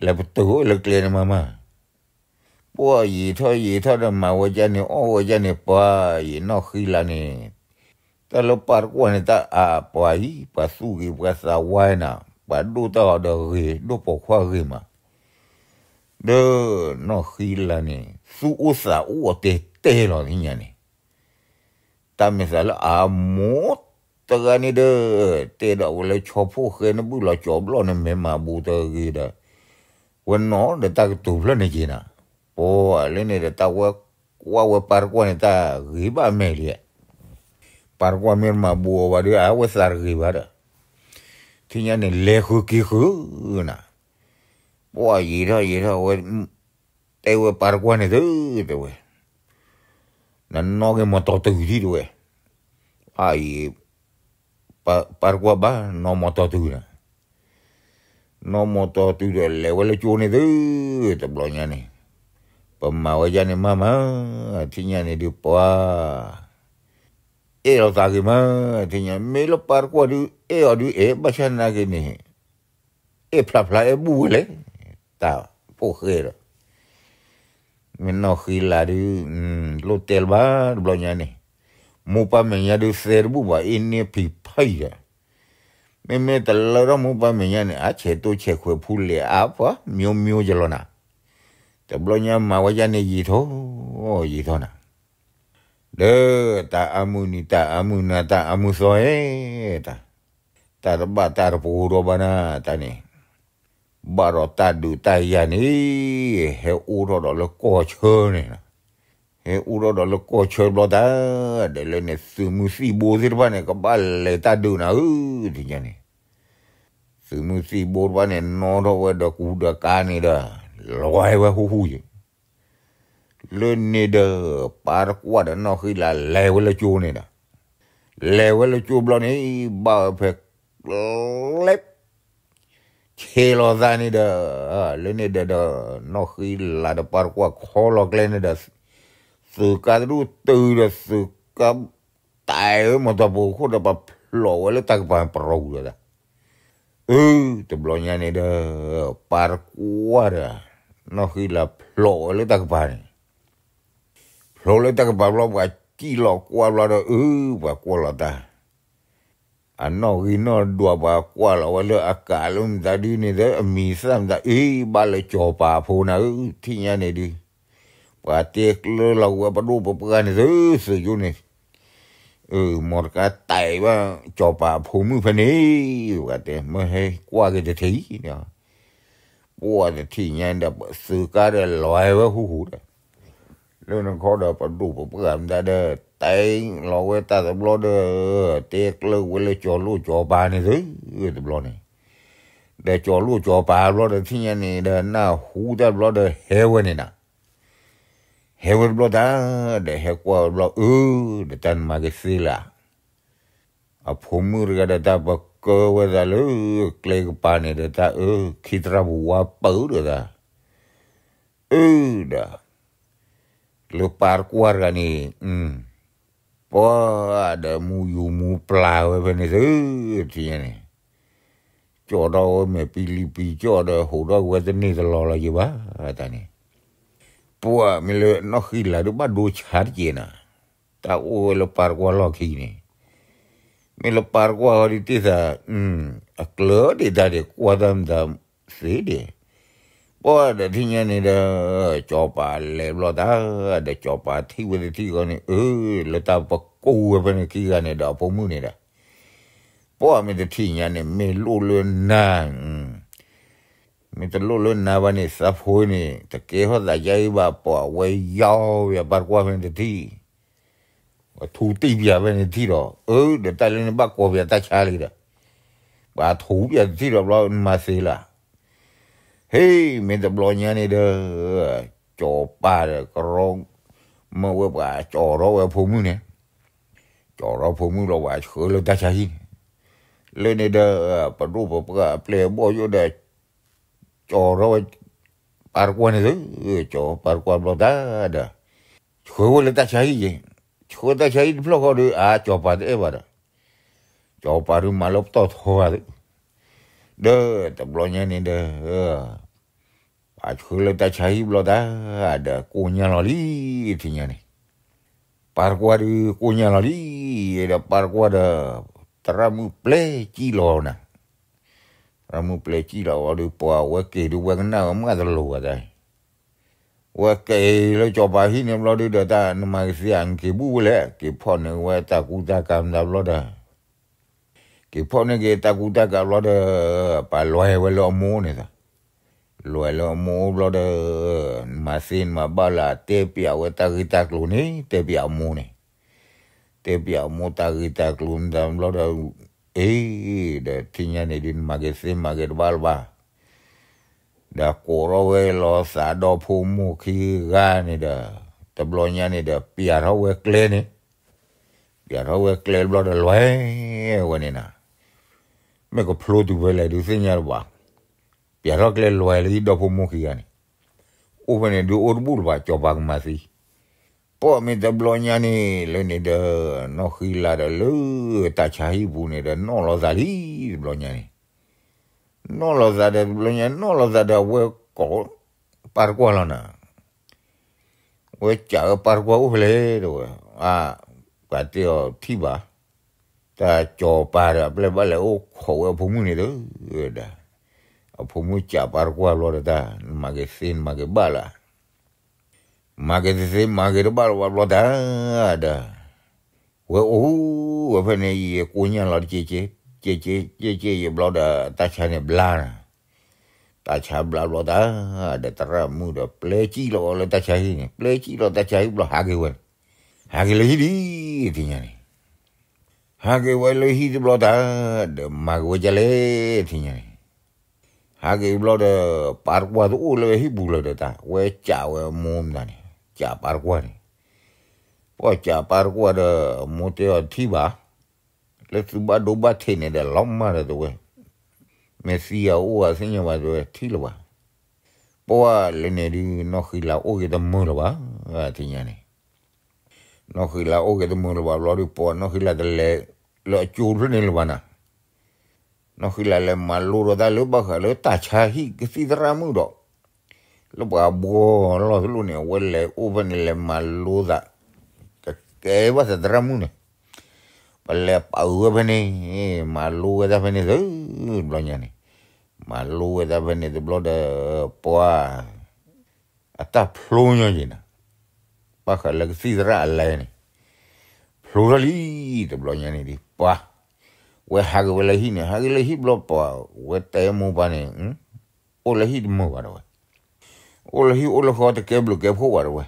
လဲၤပတုာ်ဝဲလၢကျဲန့ၣ်မၤမၤ, ပှၢ်ယံာ်ထီၣ်ယံာ်ထီၣ်ဒီး မၤဝဲဒ်န့ၣ် အီၣ်ဝဲဒ်န့ၣ် ပှၢ်ယံာ်နီၢ်ဃံလၤန့ၣ်, တၢ်လၢပၢ်တကွၢ်န့ၣ် တၢ်အါပှၤအံၤ ပှၤသူၣ်ဂ့ၤပှၤသးဝါနၤ, ပှၤဒိၣ်တၢ်အီၤဒီးဂ့ၤ ဒိၣ်ပိာ်ခွါဂ့ၤမး ဒီးနီၢ်ဃံလၤန့ၣ် သူၣ်အိၣ်သးအိၣ်အီၤတဲတဲလီၤသ့ၣ်ညါန့ၣ်, တၢ်မဲာ်သးလၢအမိၢ်တဂၤန့ၣ်ဒီး တဲဒီးဝဲလၢဆီဖိဃဲနဘုၣ်လီၤကၠီၤဘျီၣ်န့ၣ် မ့ၢ်မၤဘူးတဂ့ၤဒီး ဝဲနီၢ်ဒီးတၢ်ကတိၤဖျၢၣ်န့ၣ်က့ၤနၤ, ပှၢ်လၢန့ၣ်ဒီး တၢ်ဝဲကွၢ်ဝဲပၢ်တကွၢ်န့ၣ် တၢ်ဂ့ၤဘၣ်မဲာ်လံ, ပၢ်တကွၢ်မ့ၢ်မၤဘူးအီၤဘၣ်ဒီး အဝဲသးတဂ့ၤဘၣ်ဒီး သ့ၣ်ညါန့ၣ် လဲၤဃုာ်က့ၤဃုာ်နၤ, ပှၢ်ယံာ်ထီၣ်ယံာ်ထီၣ်ဝဲ တဲဝဲပၢ်တကွၢ်န့ၣ်သု တဲဝဲ, နနီၣ်က့ၤမီတီတုၤထံၣ်တဲဝဲ, အအံၤ ပၢ်တကွၢ်ဘၣ်နီၣ်မီတီတုၤနၤ, နီၣ်မီတီတုၤဒီး လဲၤဝဲလၢကၠိန့ၣ်သု, တဘျီညါန့ၣ် ပမၤဝဲဒ်န့ၣ်မၤမၤ, ထံၣ်ညါန့ၣ်ဒုးပှၢ် အဲၣ်လီၤသးဂ့ၤမး, ထံၣ်ညါ မ့ၢ်လၢပၢ်တကွၢ်ဒုး အဲၣ်အီၤဒုးအဲၣ် ဘၣ်ဆၣ်နာ်က့န့ၣ် အဲၣ်ဖျါဖျါအဲၣ်ဘူၣ်ဝဲလဲၣ်, တၢ်ဖိၣ်ဃဲဒီး မ့ၢ်နီၢ်ဃံလၤဒုး လိၣ်တဲလၢၤဘၣ်တဘျီညါန့ၣ်, မိၢ်ပၢ်မဲာ်ညါဒုးသဲတဘူၣ်ဘၣ် အ့ၣ်န့ၢ်ဖံးဖံးဒီး, မ့မ့ၢ်တလၢထီၣ်မိၢ်ပၢ်မဲာ်ညါန့ၣ် အါဆဲးတိဆဲးခွဲးဖူလဲၣ် အါပှၤ မျိုးမျိုး ယလီၤနၤ, တဘျီညါမၤဝဲဒ်န့ၣ်ယံာ်ထီၣ်ယံာ်ထီၣ်နၤ, ဒီးတၢ်အါမုၢ်နံၤ တၢ်အါမုၢ်နၤ တၢ်အါမုၢ်သီဧၢ, တၢ် တၢ်တဘၣ်တၢ်တပူၤဒီးဘၣ်နၤ တၢ်န့ၣ် ဘၣ်ဒီးတၢ်ဒုးတၢ်ယၤန့ၣ် ဟဲအိၣ်ထီၣ်ဒီးလၢကီၢ်ဆၢန့ၣ်, ဟဲအိၣ်ထီၣ်ဒီးလၢကီၢ်ဆၢတဘျီတၢ်, ဒီးလၢန့ၣ် သုးမုၢ်သံၣ်ဘိသ့ၣ်တဖၣ်န့ၣ် ကဘၣ်လဲၤတၢ်ဒုးနၤဧၢ, ဒ်ညါန့ၣ်, သုးမုၢ်သံၣ်ဘိတဖၣ်န့ၣ် နီၣ်ထီၣ်ဝဲဒီးကူဒီးကါန့ၣ်ဒီး လွဲဝဲဟူးဟူးယဲၢ် လၢန့ၣ်ဒီး ပၢ်တကွၢ်ဒီးနီၢ်ဃံလၤလဲၤဝဲလၢကၠိန့ၣ်ဒီး, လဲၤဝဲလၢကၠိဘျီန့ၣ် ဘၣ်ဝဲဖဲ လဲၤ ဆဲးလီၤသးန့ၣ်ဒီး, လၢန့ၣ်ဒီးဒီး နီၢ်ဃံလၤဒီးပၢ်တကွၢ်ခီလီၤကျဲန့ၣ်ဒီး, သုးကါတဒူၣ်တုၤဒီးသုးကါ တၢ်အၢ မီတီပူၤခိၣ်ဒီးပာ်ဖျိးဝဲလၢတၢ်ကပၤပရိာ်ဒီး, အၢ တဘျီညါန့ၣ်ဒီး ပၢ်တကွၢ်ဒီး နီၢ်ဃံလၤဖျိးဝဲလၢတၢ်ကပၤန့ၣ်, ဖျိးလၢတၢ်ကပၤဘျီ ပှၤစံၣ်လီၤကွၢ်ဘျီဒီး အၢ ပှၤကွၢ်လီၤတၢ် အနီၣ်ဂံၢ်နီၣ်ဒွး ပှၤကွၢ်လီၤဝဲလၢအကးလၢမတၤဒုန့ၣ်ဒီး အမံၤသၣ်မတၤ အ့ ဘၣ်လၢကၠီၤပၤအဖိနၤဧၢ, ထံၣ်ညါန့ၣ်ဒုး, ပှၤတဲကျၢၤလီၤဝဲပဒိၣ်ပပှၢ်န့ၣ်သု သုးယိန့ၣ်, အၢ မီတကါတဲဘၣ် ကၠီၤပၤအဖိမုၣ်ဖဲန့ၣ်, ပှၤတဲ မ့ၢ်ဟဲကွၢ်က့ၤတထံၣ်အံၤ, ပှၤတထံၣ်ညါဒီး သုးကါဒီးလွဲဝဲဟူးဟူးဒီး လၢနခီဒီးပဒိၣ်ပပှၢ်မတၤဒီး တဲလီၤဝဲတၢ်တဘျီဒီး တဲကျၢၤဝဲလၢကၠီၤလိၣ်ကၠီၤပၤန့ၣ်သု, တဘျီန့ၣ်, ဒီးကၠီၤလိၣ်ကၠီၤပၤဘျီဒီး ထံၣ်ညါန့ၣ်ဒီး နၢ်ဟူတၢ်တဘျီဒီး ဟဲဝဲန့ၣ်နၤ, ဟဲဝဲတဘျီတၢ်, ဒီးဟဲကွၢ်ဝဲတဘျီ အၢ ဒီးတၢ်နမၤကသ့လၢ အဖိမုၣ်တဂၤဒီးတၢ်ပကၢဝဲသးလၢ ကျဲကပၤန့ၣ်ဒီးတၢ်အၢ ခံသရၣ်ပူၤဝါပၢၢ်ဒီးတၢ်, အၢ ဒီး လၢပၢ်တကွၢ်တဂၤန့ၣ်, ပှၤဒီးမူယူၤမူပျၢ်ဝဲဖဲန့ၣ်သု, ထံၣ်ညါန့ၣ်, ကၠီၣ်ထီၣ်ဝဲမဲာ်ပံလံပံကၠီၣ်ဒီး ဟိးထီၣ်ဝဲတန့ၢ်တလီၤလီၤယံၤဘၣ်, တၢ်န့ၣ်, ပှၤမ့ၢ်လၢနီၢ်ဃံလၤဒုးဘၣ်ဒိဆါတက့ၢ်နၤ, တၢ်အိၣ်ဝဲလၢပၢ်တကွၢ်လီၢ်ခံန့ၣ်, မ့ၢ်လၢပၢ်တကွၢ်ဃီဒုးတ့ၢ်သး, အကျၢၤဒံးတၢ်ဒံး ကွၢ်တၢ်မတၤသ့ဒံး, ပှၤဒီးထံၣ်ညါန့ၣ်ဒီး ကၠီၤပၤလဲၤဘျီတၢ်, ဒီးကၠီၤပၤထံၣ်ဝဲတထံၣ်ဃီန့ၣ် အၢ လၢတၢ်ပကိးဝဲဖဲန့ၣ်ခံဂၤန့ၣ်ဒီးအဖိမုၣ်န့ၣ်ဒီး, ပှၤမ့ၢ်တထံၣ်ညါန့ၣ် မ့ၢ်လိၣ်လၢနၤ မ့ၢ် မ့ၢ်တလိၣ်လၢနၤဘၣ်န့ၣ် သးဖိန့ၣ် တကဲထီၣ်သးယါအံၤဘၣ် ပှၤဝဲယီၤဝဲပၢ်တကွၢ်ဖဲန့ၣ်တထံၣ်, ဝဲထူတံၢ်ပၠးဖဲန့ၣ်တထံၣ်ဒီး အၢ ဒီးတၢ်လၢန့ၣ်ဘၣ်ကိးပၠးတၢ်ဆါလံဒီး ပှၤထူပၠးတထံၣ်ဒီးဘျီနမၤသ့လၢ ဟ့ၣ် မ့ၢ်တဘျီညါန့ၣ်ဒီး ကၠီၤပၤဒီးကရီ မၢဝဲပှၤကၠီၤထီၣ်ဝဲဖိမုၣ်န့ၣ်, ကၠီၤထီၣ်ဖိမုၣ်လီၤ ပှၤဆှၢလၢတၢ်ဆါဟံၣ်န့ၣ်, လၢန့ၣ်ဒီး ပဒိၣ်ပပှၢ်အပျဲၢ်အဘီၣ်ယိၣ်ဒီး ကၠီၤထီၣ်ဝဲ ပၢ်တကွၢ်န့ၣ်သု, ကၠီၤပၢ်တကွၢ်ဘျီတၢ်ဒီး ဆှၢဝဲလၢတၢ်ဆါဟံၣ်ယဲ, ဆှၢတၢ်ဆါဟံၣ်တဖျၢၣ်ဃီဒီး အါ ကၠီၤပၤတအဲၣ်ဘၣ်ဒီး ကၠီၤပၤဒုးမၤလၢပတီၢ်ထီဂၤသု, ဒီးတဘျီညါန့ၣ်ဒီး ပှၤဆှၢလၢတၢ်ဆါဟံၣ်ဘျီတၢ်ဒီး ကိၣ်ညါလီၤလံ ထံၣ်ညါန့ၣ်, ပၢ်တကွၢ်ဒုးကိၣ်ညါလီၤလံ, ဒီးပၢ်တကွၢ်ဒီး သရၣ်မုၣ်ပျဲစံၣ်လီၤနၤ, သရၣ်မုၣ်ပျဲစံၣ်လီၤအီၤဒီး ပှၤဝဲက့ၤဒုးဝဲကနၣ်ဝဲမုၢ်တလိၤဘၣ်တၢ် ဝဲက့ၤလၢကၠီၤပၤဟံၣ်န့ၣ်ဘျီဒုးဒီး တၢ်နမၤကသ့အက့ၤဘူၣ်ဝဲလဲၣ်, က့ၤဖီၣ်န့ၢ်ဝဲတၢ်ကူတၢ်ကၤမတၤဘျီဒီး, က့ၤဖီၣ်န့ၢ်က့ၤတၢ်ကူတၢ်ကၤဘျီဒီး ပှၤလဲၤဝဲလၢအမိၢ်န့ၣ်သး, လဲၤလၢအမိၢ်ဘျီဒီး နမၤသ့နမၤဘၣ်လၢ တဲပၠးဝဲတၢ်ဂ့ၢ်တၢ်ကျိၤန့ၣ် တဲပၠးအမိၢ်န့ၣ်, တဲပၠးအမိၢ်တၢ်ဂ့ၢ်တၢ်ကျိၤမတၤဘျီဒီး, အ့ ဒီးထံၣ်ညါန့ၣ်ဒုး နမၤကသ့မၤက့ၤတဘၣ်လၢၤဘၣ် ဒီးကိးထီၣ်ဝဲလီၤသးဒီဖိမိၢ်ခံဂၤန့ၣ်ဒီး, တဘျီညါန့ၣ်ဒီး ပၠးထီၣ်ဝဲကျဲန့ၣ်, ပၠးထီၣ်ဝဲကျဲဘျီဒီး လဲၤဝဲန့ၣ်နၤ, မ့ၢ်ကဖျိတုၤဖဲလဲၣ်ဒုးသ့ၣ်ညါတဘၣ်, ပၠးထီၣ်ကျဲလဲၤလၢဟံၣ်ဒီဖိမိၢ်ခံဂၤန့ၣ်, အိၣ်ဖဲန့ၣ်ဒုးအိၣ်တဘူၣ်လၢၤဘၣ် ကၠီၤပၤကမၤသံ ပှၤမ့ၢ်တဘျီညါန့ၣ် လၢန့ၣ်ဒီး နီၢ်ဃံလၤဒီးလၢတၢ်ဆါဟံၣ်ပူၤန့ၣ်ဒီး နီၣ်လီၤသးလံ တဘျီညါန့ၣ်, နီၣ်လီၤသးဒီးတဘျီညါ နီၣ်လီၤသးဒီးအဝဲကိး ပၢ်တကွၢ်လီၤနၤ, ဝဲကးဝဲပၢ်တကွၢ်အိၣ်ဖဲလဲၣ်တဝဲ, အါ ပှၤတဲအီၤထံၣ်ဘၣ်, တၢ်ကၠီၤပၤဒီးအပျဲၢ်ဘၣ်လဲၤအိၣ်ခိးဝဲအဖိမုၣ်န့ၣ်ဒီး, ဒီး အဖိမုၣ်ကးပၢ်တကွၢ်ဘျီဒီးတၢ် နမၤက့ၤသ့နမၤက့ၤဘၣ်လၢ မၤက့ၤတသ့မၤက့ၤတဘၣ်လၢၤဘၣ်ဘျီတၢ်ဒီး, ဝဲအိၣ်ဝဲဖဲန့ၣ် ယကိးညါလီၤတက့ၢ်က့ၢ်, က့ၢ်က့ၢ်က့ၢ်က့ၢ်ယဘျီဒီး တၢ်ဆါန့ၣ်ဘျါနၤ, တၢ်ဆါဘျါဘျီတၢ်ဒီး သရၣ်မုၣ်ဒီးပျဲစံၣ်လီၤအီၤလၢတၢ်ဆါဟံၣ်န့ၣ်, ပျဲစံၣ်လီၤတၢ်ဆါဟံၣ်ဘျီ ဟးက့ၤဝဲန့ၣ်, ဟးက့ၤလၢဟံၣ်ဒံး ထံၣ်ညါန့ၣ်, ဟးက့ၤဝဲလၢဟံၣ်တဘျီတၢ်ဒီး မၤက့ၤဝဲဒ်လဲၣ် ထံၣ်ညါန့ၣ်, ဟးက့ၤဘျီဒီး ပၢ်တကွၢ်တအိၣ်လၢဟံၣ်ပူၤလၢၤဒီးတၢ် ဝဲကးဝဲအမိၢ်မတၤန့ၣ်, ကးပၢ်တကွၢ်န့ၣ်, ပှၤကးပၢ်တကွၢ်ဒီး မိၢ်တဲအီၤထံၣ်ဘၣ်, လၢသုဘၣ်ဒိဘၣ်ထံးန့ၣ်ဒီး လီၤမၢ်ဒီးတဝဲ, မ့ၢ်သံအအိၣ်အသ့ၣ်ညါဘၣ်တဝဲ ထံၣ်လၢၤဘၣ်, ပှၤလၢန့ၣ်ဒုး နီၢ်ဃံလၤအိၣ်က့ၤတမုာ်လၢၤဘၣ်, ထံၣ်ညါန့ၣ် နီၢ်ဃံလၤအိၣ်က့ၤတမုာ်လၢၤဘၣ်ဘျီဒုး ပှၤနီၢ်ဃံလၤတလဲၤလၢအကၠိတဖျၢၣ်န့ၣ်လၢၤဘၣ်နၤ, နီၢ်ဃံလၤလဲၤမၤလိဒီးတၢ်လၢဘၣ်ဃးလၢတၢ်ဆါဟံၣ်ကသံၣ်သရၣ်မုၣ်ဒီး, လၢပှၤဘှီလီၢ်တလိၣ်န့ၣ် အဝဲလဲၤအိၣ်ဖဲန့ၣ်လဲၤမၤလိသး, ကကဲဘၣ်သးသရၣ်မုၣ်န့ၣ်, ပလဲၤပာ်အုးဝဲဖဲန့ၣ်, မၤလိဝဲဒၣ်ဖဲန့ၣ်သု, တဘျီညါန့ၣ်, မၤလိဝဲဒၣ်ဖဲန့ၣ်တဘျီဒီး, ပှၤ အတၢ်ဖျိညီယံၤနၤ, ဘၣ်ဃးလၢကသံၣ်သရၣ်အလဲန့ၣ်, ဖျိထီၣ်လံ, တဘျီညါန့ၣ်ဒ်ပှၤ, ဝဲဟးက့ၤဝဲလၢဟံၣ်န့ၣ် ဟးက့ၤလၢဟံၣ်ဘျီပှၤ, ဝဲတဲမိၢ်ပၢ်န့ၣ်, အိၣ်လၢဟံၣ်တမုာ်ဘၣ်တဝဲ, အိၣ်လၢဟံၣ်အိၣ်လၢဃီတကဲဘျုးကဲဖှိၣ်ဘၣ်တဝဲ,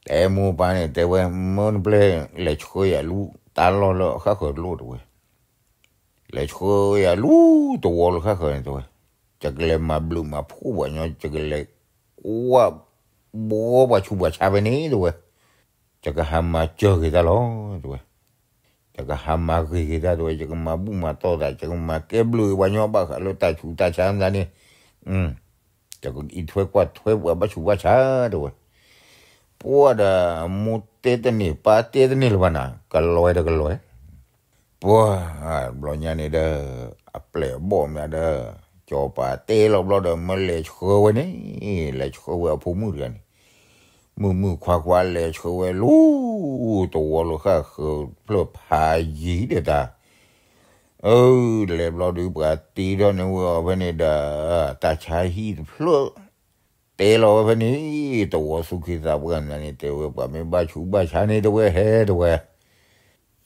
တဲမိၢ်ပၢ်န့ၣ် တဲဝဲ မၢနပျဲၢ်လဲၤဆှၢယၤလူတၢ်လီၢ်လၢအဃၣ်ဃၢၤတလိၣ်တဝဲ, လဲၤဆှၢယၤလူတဝီလၢဃၣ်ဃၢၤန့ၣ်တဝဲ, ယကလဲၤမၤဘျုးမၤဖှိၣ်ပှၤညီ ယကလဲၤကွၢ်ဘှီပှၤဆူးပှၤဆါဖဲန့ၣ်တဝဲ, ယကဟးမၤစၢၤက့ၤတၢ်လီၤတဝဲ, ယကဟးမၤဂ့ၤက့ၤတၢ်တဝဲ, ယကမၤဘူၣ်မၤတီၢ်သး, ယကမၤကဲဘျုးပှၤညီဘၣ်ဃးလၢတၢ်ဆူးတၢ်ဆါမတၤန့ၣ်, ယကအံးထွဲကွၢ်ထွဲပှၤဘၣ်ဆူးဘၣ်ဆါတဝဲ, ပှၤဒီးမိၢ်တဲတန့ၢ် ပၢ်တဲတန့ၢ်လၢၤဘၣ်နၤ, ကလီၤဝဲဒီးကလီၤဝဲ ပှၤ, ဘျီညါန့ၣ်ဒီး, အပျဲၢ်အဘီၣ်မတၤဒီး, ကၠီၤပၤတဲလီၤဘျီဒီး မၢလဲၤဆှၢဝဲန့ၣ်, လဲၤဆှၢဝဲအဖိမုၣ်တဂၤန့ၣ်, မုၢ်မုၢ်ခွါခွါလဲၤဆှၢဝဲလူ, တဝီလၢဃၣ်ဃၢၤဖျၢၣ်ဖးယံၤဒီးတၢ်, အၢ, လဲၤဘျီဒုးပှၤတ့ထီၣ်န့ၢ်ဝဲအီၤဖဲန့ၣ်ဒီး, တၢ်ဆါဟံၣ်တဖျၢၣ် တဲလီၤဝဲဖဲန့ၣ်, တဝီသူၣ်က့သးပှၢ်မတၤန့ၣ် တဲဝဲပှၤမ့ၢ်ဘၣ်ဆူးဘၣ်ဆါန့ၣ်တဝဲဟဲတဝဲ,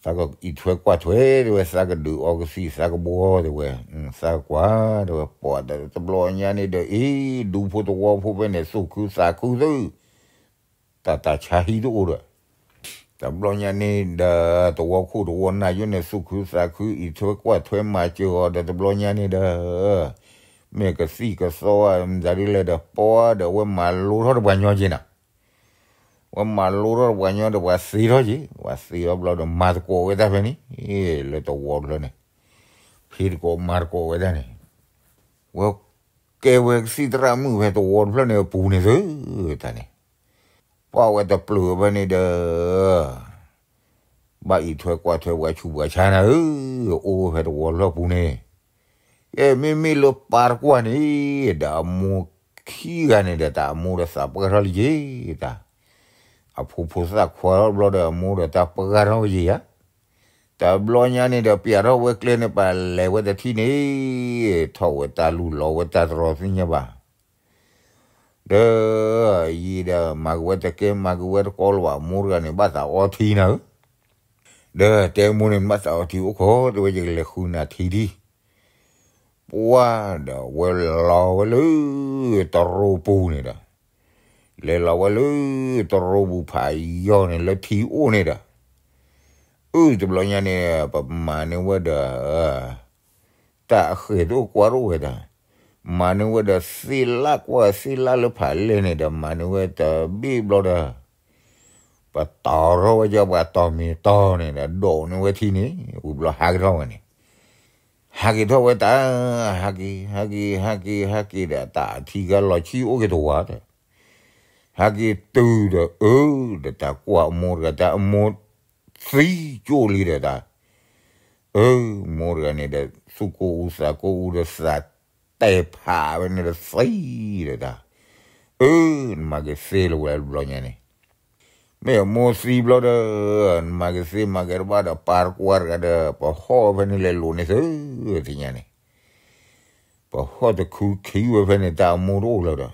သ အံးထွဲကွၢ်ထွဲ တဲဝဲ သးကဒုးအီကသံၣ်သးကဘှီ တဲဝဲ, သးကွၢ် တဲဝဲ ပှၤတဘျီညါန့ၣ်ဒီး အ့ ဒူဖိသဝီဖိဖဲန့ၣ်သူၣ်ခုသးခုသ့ၣ် တၢ်တၢ်ဆါဟံၣ်တအိၣ်ဒီး တဘျီညါန့ၣ်ဒီး သဝီခိၣ်သဝီနၢ်ယိန့ၣ် သူၣ်ခုသးခု အံးထွဲကွၢ်ထွဲမၤစၢၤအီၤဒီး တဘျီညါန့ၣ်ဒီး မ့ၢ်ကသံၣ်ကသီဧါ မတၤဒ်လဲၣ်ဒီး ပှၤဒီး အဝဲမၤလိထီၣ်တပှၤညီက့ၤနၤ, အဝဲမၤလိထီၣ်တပှၤညီဒီး ပှၤသ့ထီၣ်က့ၤ, ပှၤသ့ထီၣ်ဘျီဒီး မၤသကိးဝဲတၢ်ဖဲန့ၣ် လၢသဝီတဖျၢၣ်န့ၣ်, ဖံးသကိးမၤသကိးဝဲတၢ်န့ၣ်, ဝဲကဲဝဲကသံၣ်သရၣ်မုၣ်ဖဲသဝီတဖျၢၣ်န့ၣ်အပူၤန့ၣ်သု, တၢ်န့ၣ် ပှၤဝဲတပျုာ်ဖဲန့ၣ်ဒီး ဘၣ်အံးထွဲကွၢ်ထွဲပှၤဆူးပှၤဆါနၤဧၢ, အိၣ်ဝဲဖဲသဝီတဖျၢၣ်ပူၤန့ၣ်, ကဲမ့မ့ၢ်လၢပၢ်တကွၢ်န့ၣ် ဒီးအမိၢ်ခံဂၤန့ၣ်ဒီး တၢ်အမိၢ်ဒီးသးပှၢ်ထီၣ်လံက့ၤတၢ်, အဖိဖိသၣ်ခွါထီၣ်ဘျီဒီး အမိၢ်ဒီးတၢ်ပှၢ်ထီၣ်ဝဲယံၤဧါ, တဘျီညါန့ၣ်ဒီး ပျးထီၣ်ဝဲကျဲန့ၣ် ပာ်လဲၤဝဲတထံၣ်န့ၣ်, ထီၣ်ဝဲတၢ်လူၢ်လီၤဝဲတၢ်တရီသ့ၣ်ညါဘၣ် ဒီး ယံၤဒီး မၤက့ၤဝဲတကဲ မၤက့ၤဝဲတကီလၢၤဘၣ် မိၢ်တဂၤန့ၣ် ဘၣ်သးအီထံနၤဧၢ, ဒီးတဲမိၢ်န့ၣ် ဘၣ်သးအီထံအိၣ်ခိး တဲဝဲ ယကလဲၤဃုနၤထံထံၣ်, ပှၤဒီးဝဲလီၤဝဲလၢ တရိပူၤန့ၣ်ဒီး, လဲၤလီၤဝဲလၢ တရိပူၤဖးယီၤန့ၣ် လၢထံအိၣ်န့ၣ်ဒီး, အၢ တဘျီညါန့ၣ် ပမၤန့ၢ်ဝဲဒီး တၢ်အဃဲၤတအိၣ်ကွၢ်တအိၣ်ဝဲဒၣ်, မၤန့ၢ်ဝဲဒီးသ့ၣ်လၣ်ကွၢ်သ့ၣ်လၣ်လၢဖးလဲၢ်န့ၣ်ဒီး မၤန့ၢ်ဝဲတဘ့ၣ်ဘျီဒီး, ပတီၢ်ထီၣ်ဝဲကပှၤတီၢ်မ့ၤတီၢ်န့ၣ်ဒီး ဒိးန့ၢ်ဝဲထံန့ၣ် ဝံၤဘျီဟးက့ၤထီၣ်ဝဲန့ၣ်, ဟးက့ၤထီၣ်ဝဲတၢ်, ဟးက့ၤ ဟးက့ၤ ဟးက့ၤ ဟးက့ၤဒီး တၢ်အထံကလီၤဆံအိၣ်က့ၤတဝၤဒီး, ဟးက့ၤတုၤဒီး အၢ ဒီးတၢ်ကွၢ်အမိၢ်တဂၤ တၢ်အမိၢ်သံကၠိၣ်လံဒီးတၢ်, အၢ မိၢ်တဂၤန့ၣ်ဒီး သူၣ်ကိၢ်အူသးကိၢ်အူဒီးသးတဲဖးဝဲန့ၣ်ဒီးသံဒီးတၢ်, အၢ နမၤက့ၤသ့လၢၤဝဲတဘျီညါန့ၣ်, မ့ၢ်အမိၢ်သံဘျီဒီး နမၤက့ၤသ့မၤက့ၤတဘၣ်ဒီး ပၢ်တကွၢ်တဂၤဒီး ပဟီၣ်ဖဲန့ၣ်လဲၤလိာ်န့ၣ်သု, သ့ၣ်ညါန့ၣ်, ပဟီၣ်တခုခံဝဲဖဲန့ၣ် တၢ်အမိၢ်တအိၣ်လၢၤဒီး,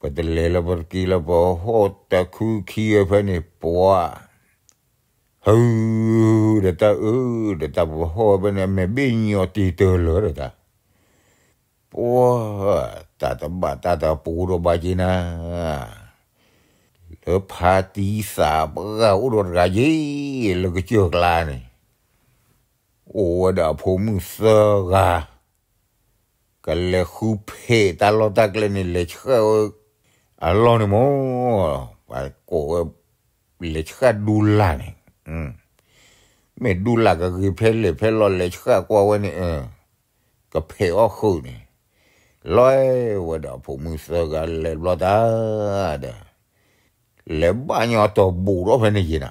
ပတလဲၤလၢပတက့ၤလၢ ပဟီၣ်တခုခံဝဲဖဲန့ၣ် ပှၤ ဟု ဒီးတၢ်အၢ ဒီးတၢ်ပဟီၣ်ဖဲန့ၣ် မဲာ်ဘ့ၣ်ညီတ့ၢ်တၢၢ်လၢာ်ဒီးတၢ်, ပှၤ တၢ်တဘၣ်တၢ်တပူၤဒီးဘၣ်က့ၤနၤ, လၢဖါတံၢ်သးပှၢ်အိၣ်ဒီးတဂၤယ့ၣ် လၢကစၢၢ်ကျါန့ၣ်, အိၣ်ဝဲဒီးအဖိမုၣ်သၢဂၤ ကလဲၤဃုဖဲးတၢ်လီၢ်တၢ်ကျဲန့ၣ် လဲၤဆှၣ်ဝဲအလီၢ်န့ၣ်မး, ပှၤကိးဝဲ လဲၤဆှၣ်ဒူလၢ်န့ၣ်, မ့ၢ်ဒူလၢ်ကဂ့ၤဖဲလဲၣ်ဖဲလီၤ လဲၤဆှၣ်ကွၢ်ဝဲန့ၣ်, ကဖဲးအီၣ်ဃုာ်န့ၣ်, လီၤဝဲဒီးအဖိမုၣ်သၢဂၤလဲၤဘျီတၢ်ဒီး လဲၤဘၣ်ညီတီၤဘူးထီၣ်ဖဲန့ၣ်ယ့ၣ်နၤ,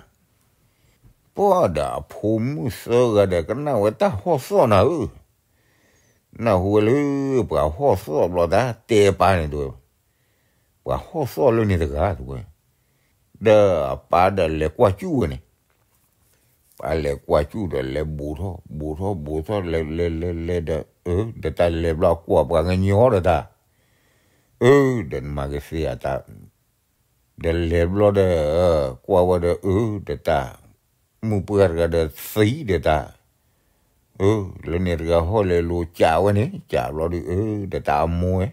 ပှၤဒီးအဖိမုၣ်သၢဂၤဒီး ကနၣ်ဝဲတၢ်ဟီၣ်သီၣ်နၤဧၢ, နၢ်ဟူဝဲလၢ ပှၤဟီၣ်သီၣ်ဘျီတၢ်တဲပၢ်န့ၣ်တဲဝဲ, ပှၤဟီၣ်သီၣ်လၢန့ၣ်တဂၤတဲဝဲ, ဒီးအပၢ်ဒီးလဲၤကွၢ်စူၣ်ဝဲန့ၣ်, ပၢ်လဲၤကွၢ်စူၣ်ဒီးလဲၤဘူးထီၣ် ဘူးထီၣ် ဘူးထီၣ် လဲၤလဲၤလဲၤလဲၤဒီး အၢ ဒီးတၢ်လဲၤဘျီကွၢ်ပှၤကညီဒီးတၢ်, အၢ ဒီးနမၤကသ့အတၢ်, ဒီးလဲၤဘျီဒီး ကွၢ်ဝဲဒီး အၢ ဒီးတၢ်, မုၢ်ပှၢ်တဂၤဒီးသံဒီးတၢ်, အၢ လၢန့ၣ်တဂၤဟီၣ်လဲၤလိၤကးဝဲန့ၣ် ကးဘျီဒီး အၢ ဒီးတၢ်အမိၢ်ဝဲ,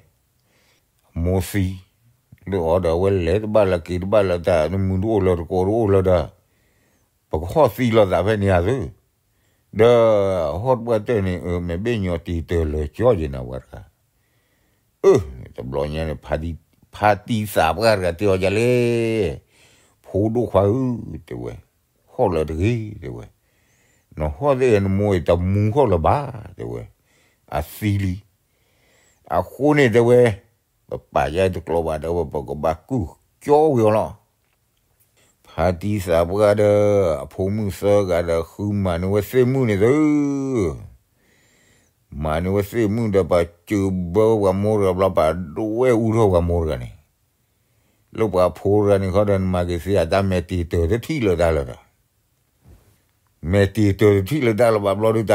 အမိၢ်သံ, လၢအီၤဒီးအဝဲလဲၤတဘၣ်လၢက့ၤတဘၣ်လၢတၢ် တမုာ်တအိၣ်လၢတကိးတအိၣ်လၢဒီး ပကဟီၣ်သံလိာ်သးဖဲန့ၣ်ဧါသု, ဒီးဟီၣ်တပှၢ်တၢၢ်န့ၣ် အၢ မဲာ်ဘ့ၣ်ညီတ့ၢ်တၢၢ်လၢာ်ကၠီယ့ၣ်နၤဝဲတဂၤ, အၢ တဘျီညါန့ၣ် ဖါတံၢ်သးပှၢ်တဂၤတဲအီၤဒ်လဲၣ်, ဖိဒိၣ်ခွါဧၢ, တဲဝဲ, ဟီၣ်လၢတဂ့ၤ, တဲဝဲ, နဟီၣ်သ့ၣ်နမိၢ်အံၤတမူဟီၣ်လၢၤဘၣ်, တဲဝဲ, အသံလံ, အဃိန့ၣ်တဲဝဲ, ပပာ်ယါတကျိၤဘၣ်ဒီး ပကဘၣ်ကူၣ်ကၠီဝံၤအီၤလီၤ. ဖါတံၢ်သးပှၢ်ဒီး အဖိမုၣ်သၢဂၤဒီး ဃုမၤန့ၢ်ဝဲသ့ၣ်မုၣ်န့ၣ်သု, မၤန့ၢ်ဝဲသ့ၣ်မုၣ်ဒီး ပာ်စၢၤဘၢပှၤမိၢ်တဂၤဘျီ ပာ်ဒိးဝဲအူထီၣ်ပှၤမိၢ်တဂၤန့ၣ်, လၢပှၤဖိတဂၤန့ၣ်ခီဒီး နမၤက့ၤသ့အတၢ်မဲာ်တ့ၢ်တၢၢ်တထံၣ်လၢၤတၢ်လၢၤဒီး မဲာ်တ့ၢ်တၢၢ်တထံၣ်လၢၤတၢ်လၢၤဘၣ်ဘျီဒုးတၢ်,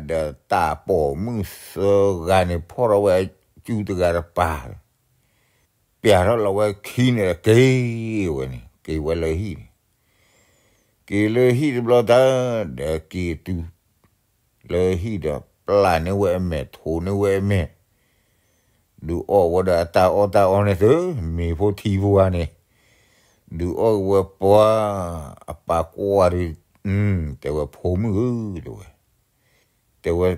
ဒီးတၢ်ပိာ်မုၣ်သၢဂၤန့ၣ် ဖီၣ်ထီၣ်ဝဲအစုတဂၤတပၤ, ပျးထီၣ်လီၤဝဲခံန့ၣ်ဒီးက့ၤဝဲန့ၣ် က့ၤဝဲလၢဟံၣ်န့ၣ်, က့ၤလၢဟံၣ်တဘျီတၢ်, ဒီးက့ၤတုၤလၢဟံၣ်ဒီး ပျၢ်န့ၢ်ဝဲအမဲာ် ထိးန့ၢ်ဝဲအမဲာ်, ဒုးအီၣ်ဝဲဒီးအတၢ်အီၣ်တၢ်အီန့ၣ်သု, မ့ၤဖိထံဖိဧါန့ၣ်, ဒုးအီၣ်ဝဲပှၤ, အပၢ်ကွၢ်ဒီး, တဲဝဲဖိမုၣ်ဧၢ, တဲဝဲ, တဲဝဲ,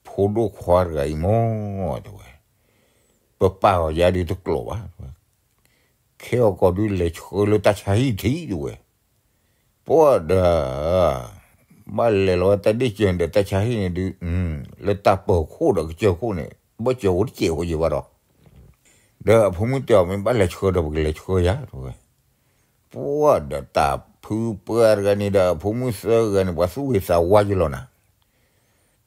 ဖိဒိၣ်ခွါတဂၤအံၤမ့ၢ်, တဲဝဲ, ပပၢ်အီၤယါဒုးတကျိးဘၣ်, ခဲအံၤကီးဒုးလဲၤဆှၢလၢတၢ်ဆါဟံၣ်ထံး တဲဝဲ, ပှၢ်ဒီး ဘၣ်လဲၤလီၤဝဲတၢ်ဒ့ၣ်စၢၤန့ၣ်ဒီး တၢ်ဆါဟံၣ်န့ၣ်ဒုး, လၢတၢ်ပၢၤခိၣ်ဒီးကစၢၢ်ခိၣ်န့ၣ် ဘၣ်စၢၤအိၣ်တစဲးဖိယံၤဘၣ်ဒီး, ဒီးအဖိမုၣ်တဲအီၤ မ့ၢ်ဘၣ်လဲၤဆှၢဒီး ပကလဲၤဆှၢယၤ တဲဝဲ, ပှၢ်ဒီးတၢ်ဖုပှၢ်တဂၤန့ၣ်ဒီး အဖိမုၣ်သၢဂၤန့ၣ် ပှၤသူၣ်ဂ့ၤသးဝါယလီၤနၤ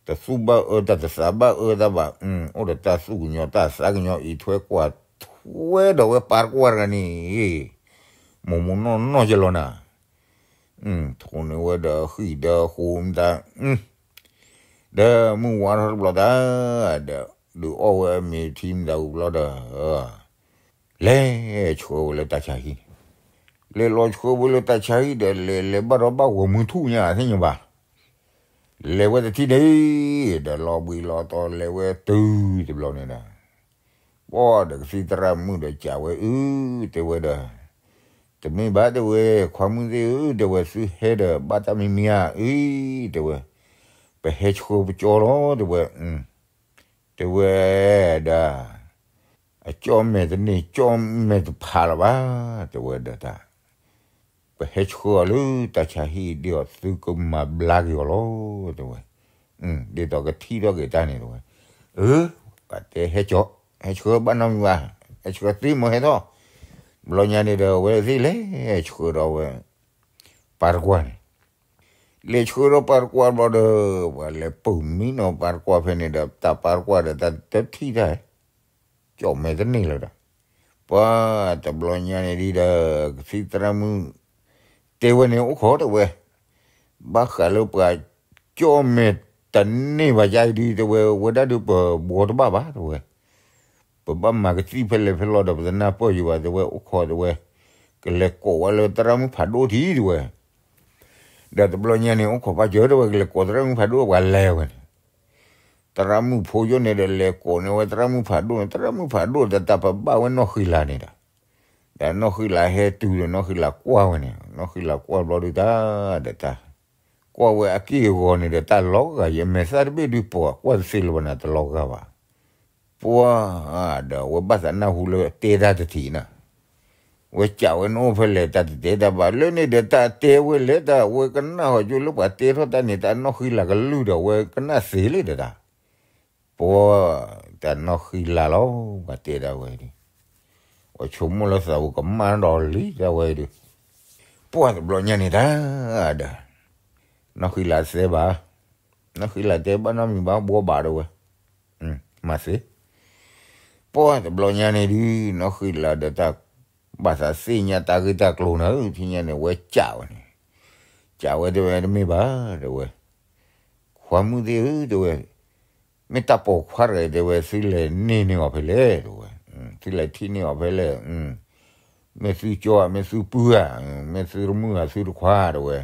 တသူၣ်ဘၣ်အၢတၢ် တသးဘၣ်အၢတၢ်ဘၣ်, အိၣ်ဒီးတၢ်သူၣ်ကညီၤတၢ်သးကညီၤ အံးထွဲကွၢ်ထွဲဒီးဝဲပၢ်တကွၢ်တဂၤန့ၣ်, မိၢ်မိၢ်နီၢ်နီၢ်ယလီၤနၤ, ထိးန့ၢ်ဝဲဒီးဃံၣ်ဒီးဃိမတၤ, ဒီးမုၢ်ဝါထီၣ်တဘျီတၢ်, ဒီးဒုးအီၣ်ဝဲအမ့ၤထံမတၤဝံၤဘျီဒီး လဲၤဆှၢဝဲလၢတၢ်ဆါဟံၣ်န့ၣ်, လဲၤလီၤဆှၢဝဲလၢတၢ်ဆါဟံၣ်ဒီး လဲၤလဲၤဘၣ်ဒီးဘၣ်ဂီၤမုၢ်ထူၣ်ညါသ့ၣ်ညါဘၣ်, လဲၤဝဲတထံၣ်န့ၣ်, ဒီးလီၤဘှံးလီၤတီၤလဲၤဝဲတုၤတဘျီန့ၣ်ဒီး, ပှၢ်ဒီးကသံၣ်သရၣ်မုၣ်ဒီးစံးဝဲအၢ, တဲဝဲဒီး, တမ့ၢ်ဘၣ်တဲဝဲ, ခွါမုၣ်သ့ၣ်ဧၢ, တဲဝဲသုဟဲဒီးဘၣ်တၢ်မံၤမံၤဧါအံၤ, တဲဝဲ, ပဟဲဆှၢပကၠီလီၤ တဲဝဲ, တဲဝဲဒၣ်, အကၠီၣ်မဲာ်တန့ၢ် ကၠီၣ်မဲာ်တဖးလၢၤဘၣ်, တဲဝဲဒီးတၢ် ပဟဲဆှၢအီၤလၢတၢ်ဆါဟံၣ်ဒ်အီၤ သုကမၤဘျါက့ၤအီၤလီၤ, တဲဝဲ, ဒ်သိးကထံၣ်ထီၣ်က့ၤတၢ်န့ၣ်တဲဝဲ, အၢ, ပှၤတဲဟဲကၠီ, ဟဲဆှၢဘၣ်နီတမံၤဘၣ်, ဟဲဆှၢသ့ၣ်မ့ၢ်ဟဲထီၣ်, ဘျီညါန့ၣ်ဒီး အဝဲသ့ၣ်လဲၤဆှၢဒီးဝဲ, ပၢ်တကွၢ်န့ၣ် လဲၤဆှၢဒီးပၢ်တကွၢ်ဘျီဒီး ပှၤလဲၤပၢၢ်မံနီၤပၢ်တကွၢ်ဖဲန့ၣ်ဒီး တၢ်ပၢ်တကွၢ်ဒီးတၢ်တထံၣ်တၢ် ကၠီၣ်မဲာ်တန့ၢ်လၢၤဒီး, ပှၤတဘျီညါန့ၣ်ဒ်ဒီး ကသံၣ်သရၣ်မုၣ် တဲဝဲန့ၣ်အိၣ်ခိးတဲဝဲ, ဘၣ်ဃးလၢပှၤကၠီၣ်မဲာ်တန့ၢ်ဘၣ်ယါအံၤဒုး တဲဝဲ ဝဲဒၣ်ဒုးပဘှီတဘၣ်ဘၣ်တဲဝဲ ပဘၣ်မၤကသံၣ်ဖဲလဲၣ်ဖဲလဲၣ်ဒီး ပတနၢ်ပၢၢ်ယံၤဘၣ် တဲဝဲ အိၣ်ခိးတဲဝဲ, ကလဲၤကိးဝဲလၢသရၣ်မုၣ်ဖးဒိၣ်ထံးတဲဝဲ, ဒီးတဘျီညါန့ၣ် အိၣ်ခိးဘၣ်စၢၤတဲဝဲ ကလဲၤကိးသရၣ်မုၣ်ဖးဒိၣ် ပှၤလဲၤဝဲန့ၣ်, သရၣ်မုၣ်ဖိယိၣ်န့ၣ်ဒီး လဲၤကိးန့ၢ်ဝဲသရၣ်မုၣ်ဖးဒိၣ်န့ၣ် သရၣ်မုၣ်ဖးဒိၣ်ဒီး တၢ်ပဘၣ်ဝဲနီၢ်ဃံလၤန့ၣ်ဒီး, ဒီးနီၢ်ဃံလၤဟဲတုၤဒီး နီၢ်ဃံလၤကွၢ်ဝဲန့ၣ် နီၢ်ဃံလၤကွၢ်ဘျီဒုးတၢ်ဒီးတၢ် ကွၢ်ဝဲအက့ၢ်အဂီၤန့ၣ်ဒီး တၢ်လီၤဂာ်ယဲ မဲာ်သၣ်တဘ့ၣ်ဒုးပိာ်ကွၢ်တသ့လၢၤဘၣ်န့ၣ် တလီၤဂာ်ဘၣ်, ပှၤဒီး အဝဲဘၣ်သးနၢ်ဟူလၢတဲတၢ်တထံးန့ၣ်, ဝဲစံးဝဲနအိၣ်ဖဲလဲၣ် တၢ်တတဲတၢ်ဘၣ် လၢန့ၣ်ဒီး တၢ်တဲဝဲလဲၣ် တၢ်ဝဲကနၣ်ဟီၣ်ကၠိလၢပှၤတဲထီၣ်တၢ်န့ၣ် တၢ်နီၢ်ဃံလၤကလုၢ်ဒီး ဝဲကနၣ်သ့လၢၤဒီးတၢ် ပှၤတၢ်နီၢ်ဃံလၤလီၤ ပှၤတဲဒၣ်ဝဲဒၣ်, ပှၤဆိကမိၣ်လၢသးပူၤကမၣ်ဒီးလံဒၣ်ဝဲဒၣ်, ပှၢ်တဘျီညါန့ၣ်တၢ်ဒီး, နီၢ်ဃံလၤတဲဘၣ်, နီၢ်ဃံလၤတဲဘၣ်နီတမံၤဘၣ် ဘှီဘၣ်ဒီးဝဲ, မၤသ့, ပှၢ်တဘျီညါန့ၣ်ဒုး နီၢ်ဃံလၤဒီးတၢ် ဘၣ်သးသ့ၣ်ညါတၢ်ဂ့ၢ်တၢ်ကျိၤန့ၣ် ထံၣ်ညါန့ၣ် ဝဲစံးဝဲန့ၣ်, စံးဝဲတဲဝဲတမ့ၢ်ဘၣ် တဲဝဲ ခွါမုၣ်သ့ၣ်ဧၢ တဲဝဲ, မ့ၢ်တၢ်ပိာ်ခွါတဂၤ တဲဝဲ သုလဲၤန့ၢ်န့ၢ်အီၤဖဲလဲၣ် တဲဝဲ, သုလဲၤထံၣ်န့ၢ်အီၤဖဲလဲၣ်, မ့ၢ်သုကၠီဧါ မ့ၢ်သုပုၢ်ဧါ, မ့ၢ်သုတမုၣ်ဧါ သုတခွါ တဲဝဲ,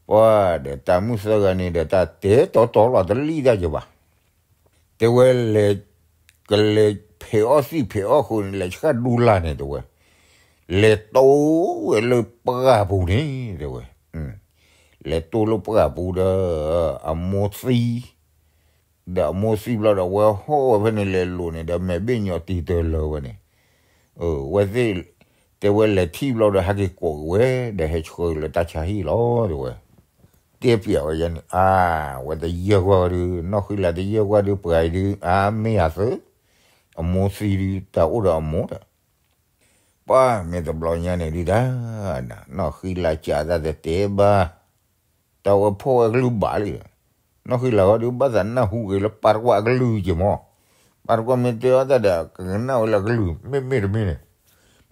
ပှၢ်ဒီးတၢ်မုၣ်သၢဂၤန့ၣ်ဒီး တၢ်တဲတီတီလိာ်တလံၣ်တၢ်ယဘၣ် တဲဝဲလဲၤ, ကလဲၤဖဲးအီၣ်သံၣ်ဖဲးအီၣ်ဃုာ်န့ၣ် လဲၤဆှၣ်ဒူလၢ်န့ၣ် တဲဝဲ, လဲၤတိဝဲလၢပှၢ်ပူၤန့ၣ် တဲဝဲ, လဲၤတိလၢပှၢ်ပူၤဒီး အမိၢ်သံ, ဒီးအမိၢ်သံဘျီဒီး ဝဲဟီၣ်ဝဲဖဲန့ၣ်လဲၤလိာ်န့ၣ်ဒီး မဲာ်ဘ့ၣ်ညီတံၤတၢၤလၢာ်ဝဲန့ၣ်, ဝဲသ့ၣ်, တဲဝဲလဲၤထံၣ်ဘျီဒီး ဟဲက့ၤကိးက့ၤဝဲ, ဒီးဟဲဆှၢလၢတၢ်ဆါဟံၣ်လီၤ တဲဝဲ တဲပျးဝဲယဲန့ၣ် အါ, ဝဲတယၢၢ်ကွၢ်ဝဲဒုး နီၢ်ဃံလၤတယၢၢ်ကွၢ်ဒုး ပှၤအံၤဒုး အါမ့ၢ်အသု, အမိၢ်သံဒုး တၢ်အိၣ်ဒီးအမိၢ်ဒီး, ပှၢ်မ့ၢ်တဘျီညါန့ၣ်ဒုးတၢ်, နီၢ်ဃံလၤစံးတၢ်တတဲဘၣ်, တၢ်ဝဲဖီၣ်ဝဲအကလုၢ်ဘၣ်လံ, နီၢ်ဃံလၤဝဲဒုး ဘၣ်သးနၢ်ဟူက့ၤလၢပၢ်တကွၢ်အကလုၢ်က့ၤမး, ပၢ်တကွၢ်မ့ၢ်တဲအီၤတၢ်ဒီး ကကနၣ်ဝဲလၢအကလုၢ် မ့မ့ၢ်တမ့ၢ်န့ၣ်,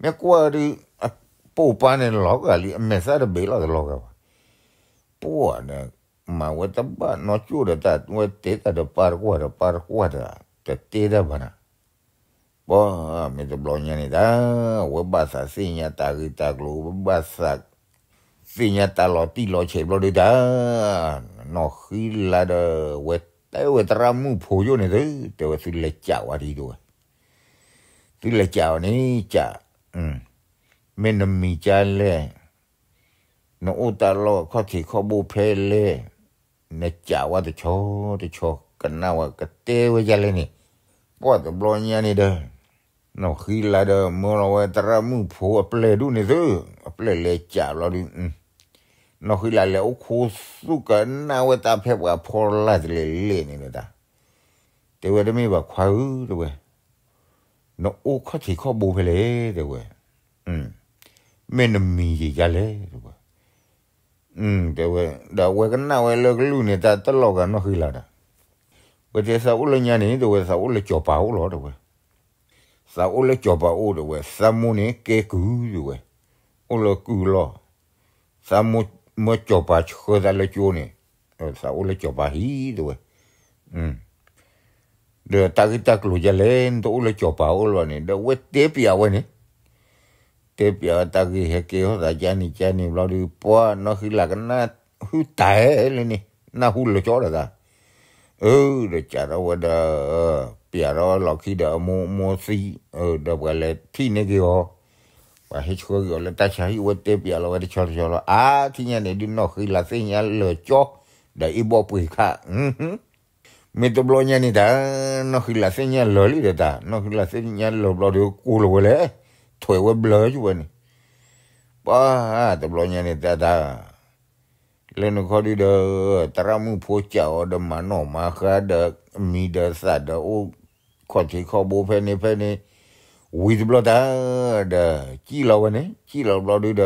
မ့ၢ်ကွၢ်ဒုး, အပိာ်ပၢ်န့ၣ်လီၤဂာ်လံ အမဲာ်သၣ်တဘ့ၣ်လီၤတလီၤဂာ်ဘၣ် ပှၢ်ဒီး, မၤဝဲတဘၣ်နီၢ်ကၠိၣ်ဒီးတၢ် ဝဲတဲတၢ်ဒီးပၢ်တကွၢ်ဒီး ပၢ်တကွၢ်ဒီး တတဲတၢ်ဘၣ်နၤ, ပှၢ်မ့ၢ်တဘျီညါန့ၣ်တၢ်, ဝဲဘၣ်သးသ့ၣ်ညါတၢ်ဂ့ၢ်တၢ်ကျိၤ ဝဲဘၣ်သး, သ သ့ၣ်ညါတၢ်လီၤတံၢ်လီၤဆဲးဘျီဒုးတၢ်, နီၢ်ဃံလၤဒီး ဝဲတဲဝဲသရၣ်မုၣ်ဖိယိၣ်န့ၣ်သု, တဲဝဲသုလဲၤကးဝဲဒ်အံၤတဲဝဲ, သုလဲၤကးဝဲန့ၣ်ကး, မ့ၢ်နမံၤကါလဲၣ်, နအိၣ်တၢ်လီၢ်ခီၣ်ထံးခီၣ်ဘိဖဲလဲၣ်, နကးဝဲတဆီတဆီ ကနၣ်ဝဲကတဲဝဲဒ်လဲၣ်န့ၣ်, ပှၢ်တဘျီညါန့ၣ်ဒီး နီၢ်ဃံလၤဒီး မၢလီၤဝဲသရၣ်မုၣ်ဖိအပျဲၢ်ဒူၣ်န့ၣ်သု, အပျဲၢ်လဲၤကးဘျီဒုး, နီၢ်ဃံလၤလဲၤအိၣ်ခိးသူၣ်ကနၣ်ဝဲတၢ်ဖဲပှၤဖီလာ်တလဲၤလဲၣ်န့ၣ်ဒီးတၢ်, တဲဝဲတမ့ၢ်ဘၣ်ခွါဧၢ တဲဝဲ, နအိၣ်ခီၣ်ထံးခီၣ်ဘိဖဲလဲၣ် တဲဝဲ, မ့ၢ်နမံၤယံၤယါလဲၣ် တဲဝဲ, တဲဝဲ, ဒီးအဝဲကနၣ်ဝဲလၢကလုၢ်န့ၣ် တၢ်တလီၤဂာ်နီၢ်ဃံလၤဒီး, ဝဲတဲသးအိၣ်လၢညါန့ၣ် တဲဝဲ သးအိၣ်လၢစီၤပၤအိၣ်လီၤ တဲဝဲ, သးအိၣ်လၢစီၤပၤအိၣ် တဲဝဲ, သးမိၢ်န့ၣ်ကဲကုၢ် တဲဝဲ, အိၣ်လၢကုၢ်လီၢ်, သးမိၢ်မၢစီၤပၤဆှၢသးလၢကၠိန့ၣ်, သးအိၣ်လၢစီၤပၤဟံၣ် တဲဝဲ, ဒီးတၢ်ဂ့ၢ်တၢ်ကျိၤယါလဲၣ် နတအိၣ်လၢစီၤပၤအိၣ်လီၤန့ၣ် ဒီးဝဲတဲပျးဝဲန့ၣ်, တဲပျးဝဲတၢ်ဂ့ၢ်ဟဲကဲထီၣ်သးကန့ၣ်ကန့ၣ်ဘျီဒုး ပှၢ်နီၢ်ဃံလၤကနၣ်ဟုၣ်တၢ်ဟဲလၢန့ၣ် နၢ်ဟူလၢာ်ကၠီဒီးသး, အၢ ဒီးကးထီၣ်ဝဲဒီး ပျးထီၣ်ဝဲလီၢ်ခံဒီးအမိၢ်မိၢ်သံ, ဒီးပှၤလဲၤထံၣ်န့ၢ်က့ၤအီၤ, ပှၤဟဲဆှၢက့ၤအီၤလၢတၢ်ဆါဟံၣ် အဝဲတဲပျးလီၤဝဲတဆီတဆီလီၤ. အါ ထံၣ်ညါန့ၣ်ဒုးနီၢ်ဃံလၤသ့ၣ်ညါလၢာ်ကၠီ, ဒီးအ့ၣ်ဘီပှ့ၤခး မ့ၢ်တဘျီညါန့ၣ်တၢ်, နီၢ်ဃံလၤသ့ၣ်ညါလၢာ်လံဒီးတၢ်, နီၢ်ဃံလၤသ့ၣ်ညါလၢာ်ဘျီဒီးကိၢ်လီၤဝဲလဲၣ်, ထွဲးဝဲဘျၢယုၢ်ဝဲန့ၣ်, ပှၢ်တဘျီညါန့ၣ်တၢ်တၢ်, လၢနခီဒုးဒီး သရၣ်မုၣ်ဖိကးအီၤဒီးမၤနီၣ်မၤဃါဒီး မံၤဒီးသၣ်ဒီးအိၣ်ခီၣ်ထံးခီၣ်ဘိဖဲန့ၣ်ဖဲန့ၣ်, ဝံၤတဘျီတၢ်, ဒီးစံၣ်လီၤဝဲန့ၣ် စံၣ်လီၤဘျီဒုးဒီး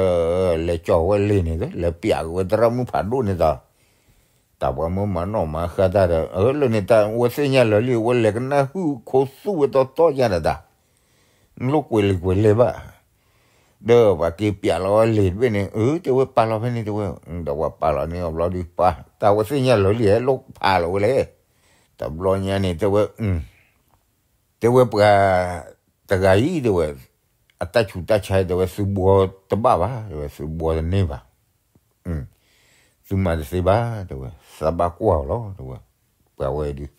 လဲၤကၠီၤဝဲလံာ်န့ၣ် လဲၤပျးက့ၤဝဲသရၣ်မုၣ်ဖးဒိၣ်န့ၣ်တၢ် တၢ်ပှၤမၢမၤနီၣ်မၤဃါတၢ်ဒီး အၢ လၢန့ၣ်တၢ် အဝဲသ့ၣ်ညါလၢာ်လံ အဝဲလဲၤကနၣ်ဟုၣ်ခိသူၣ်ဝဲတီတီယါဒီးတၢ်, လိာ်ကွဲးလံာ်ကွဲးလဲၢ်ဘၣ်, ဒီးပှၤက့ၤပျးလီၤဝဲလံာ်တဘ့ၣ်န့ၣ် အၢ တဲဝဲပာ်လီၤဖဲန့ၣ်တဲဝဲ, ဒီးပှၤပာ်လီၤန့ၢ်အီၤဘျီဒုးပှၢ် တၢ်ဝဲသ့ၣ်ညါလၢာ်လံ လိၣ်ဖးလီၤဝဲလဲၣ်, တဘျီညါန့ၣ် တဲဝဲ တဲဝဲပှၤတဂၤအံၤ တဲဝဲ, အတၢ်ဆူးတၢ်ဆါ တဲဝဲ သုဘှီတဘၣ်ဘၣ် တဲဝဲ သုဘှီတန့ၢ်ဘၣ်, သုမၤတသ့ဘၣ် တဲဝဲ သးဘၣ်ကွၢ်အီၤလီၤ တဲဝဲ, ပှၤဝဲဒုး, ဒီး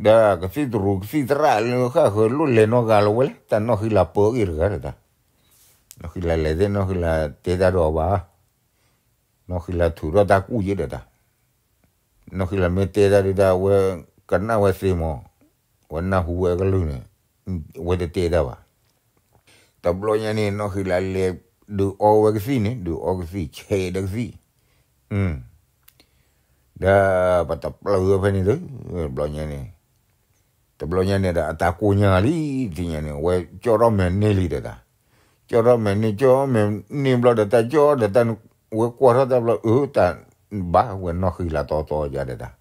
ကသံၣ်တရူးကသံၣ်သရၣ်လၢဃၣ်ဃၢၤလိၣ်လဲၤနီၢ်ဂၤလီၤဝဲလဲၣ် တၢ်နီၢ်ဃံလၤပၢအဂ့ၢ်တဂၤဒီးတၢ်, နီၢ်ဃံလၤလဲၤသ့ၣ်နီၢ်ဃံလၤတဲတၢ်ဒီးအီၤဘၣ် နီၢ်ဃံလၤထုးထီၣ်တၢ်ကူၣ်ယဲၢ်ဒီးတၢ်, နီၢ်ဃံလၤမ့ၢ်တဲတၢ်ဒုးတၢ် အဝဲကနၣ်ဝဲသ့မး, အဝဲနၢ်ဟူဝဲအကလုၢ်န့ၣ်, အဝဲတတဲတၢ်ဘၣ်. တဘျီညါန့ၣ် နီၢ်ဃံလၤလဲၤဒုးအီဝဲကသံၣ်န့ၣ် ဒုးအီကသံၣ် ဆဲးဒီးကသံၣ်, ဒီးပတပျၢၤဝဲဖဲန့ၣ်သု, တဘျီညါန့ၣ် တဘျီညါန့ၣ်ဒီး အတၢ်ကိၢ်ညါလံ ထံၣ်ညါန့ၣ် အဝဲကၠီထီၣ်မဲာ်န့ၢ်လံဒီးတၢ်, ကၠီထီၣ်မဲာ်န့ၢ် ကၠီမဲာ်န့ၢ်ဘျီဒီးတၢ်ကၠီဒီးတၢ်, ဝဲကွၢ်ထီၣ်တၢ်ဘျီ အၢ တၢ်ဘၣ်ဝဲနီၢ်ဃံလၤတီတီယါဒီးတၢ်,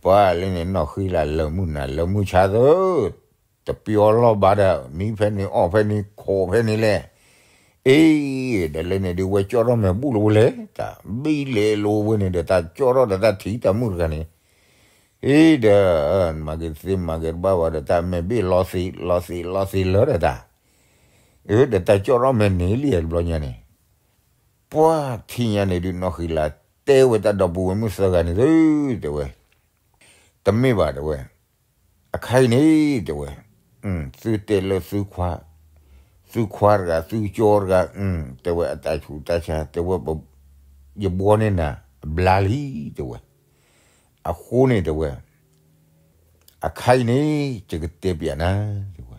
ပှၤလၢန့ၣ် နီၢ်ဃံလၤလၢမုၢ်နၤလၢမုၢ်ဆါသု, တပျီလီၢ်ဘၣ်ဒီး မံဖဲန့ၣ်အီၣ်ဖဲန့ၣ်ခိးဖဲန့ၣ်လဲၣ်, အ့ ဒီးလၢန့ၣ်ဒုး ဝဲကၠီထီၣ်မဲာ်ဘူၣ်လီၤဝဲလဲၣ်, တၢ်ဘံၣ်လဲၤလိၤဝဲန့ၣ်ဒီး တၢ်ကၠီထီၣ်ဒီးတၢ်ထံၣ်တၢ်မုၣ်တဂၤန့ၣ်, အ့ ဒီး မၤက့ၤသ့မၤက့ၤတဘၣ်ဘၣ်ဒီး တၢ်မဲာ်ဘ့ၣ်လီၤသံး လီၤသံး လီၤသံးလၢာ်ဒီးတၢ်, အၢ ဒီးတၢ်ကၠီထီၣ်မဲာ်န့ၢ်လံတဘျီညါန့ၣ်, ပှၤထံၣ်ညါန့ၣ်ဒုး နီၢ်ဃံလၤတဲဝဲတၢ်ဒီပုၢ်ဝဲၢ်မုၣ်သၢဂၤန့ၣ်သု, တဲဝဲ တမ့ၢ်ဘၣ် တဲဝဲ, အခါအံၤန့ၣ် တဲဝဲ, သုတဲလၢသုခွါ, သုခွါတဂၤ သုကၠီတဂၤ, တဲဝဲ အတၢ်ဆူးတၢ်ဆါ တဲဝဲ, ယဘှီန့ၢ်နၤ အဘျါလံ တဲဝဲ, အဃိန့ၣ် တဲဝဲ, အခါအံၤန့ၣ် ယကတဲပျးနၤ တဲဝဲ,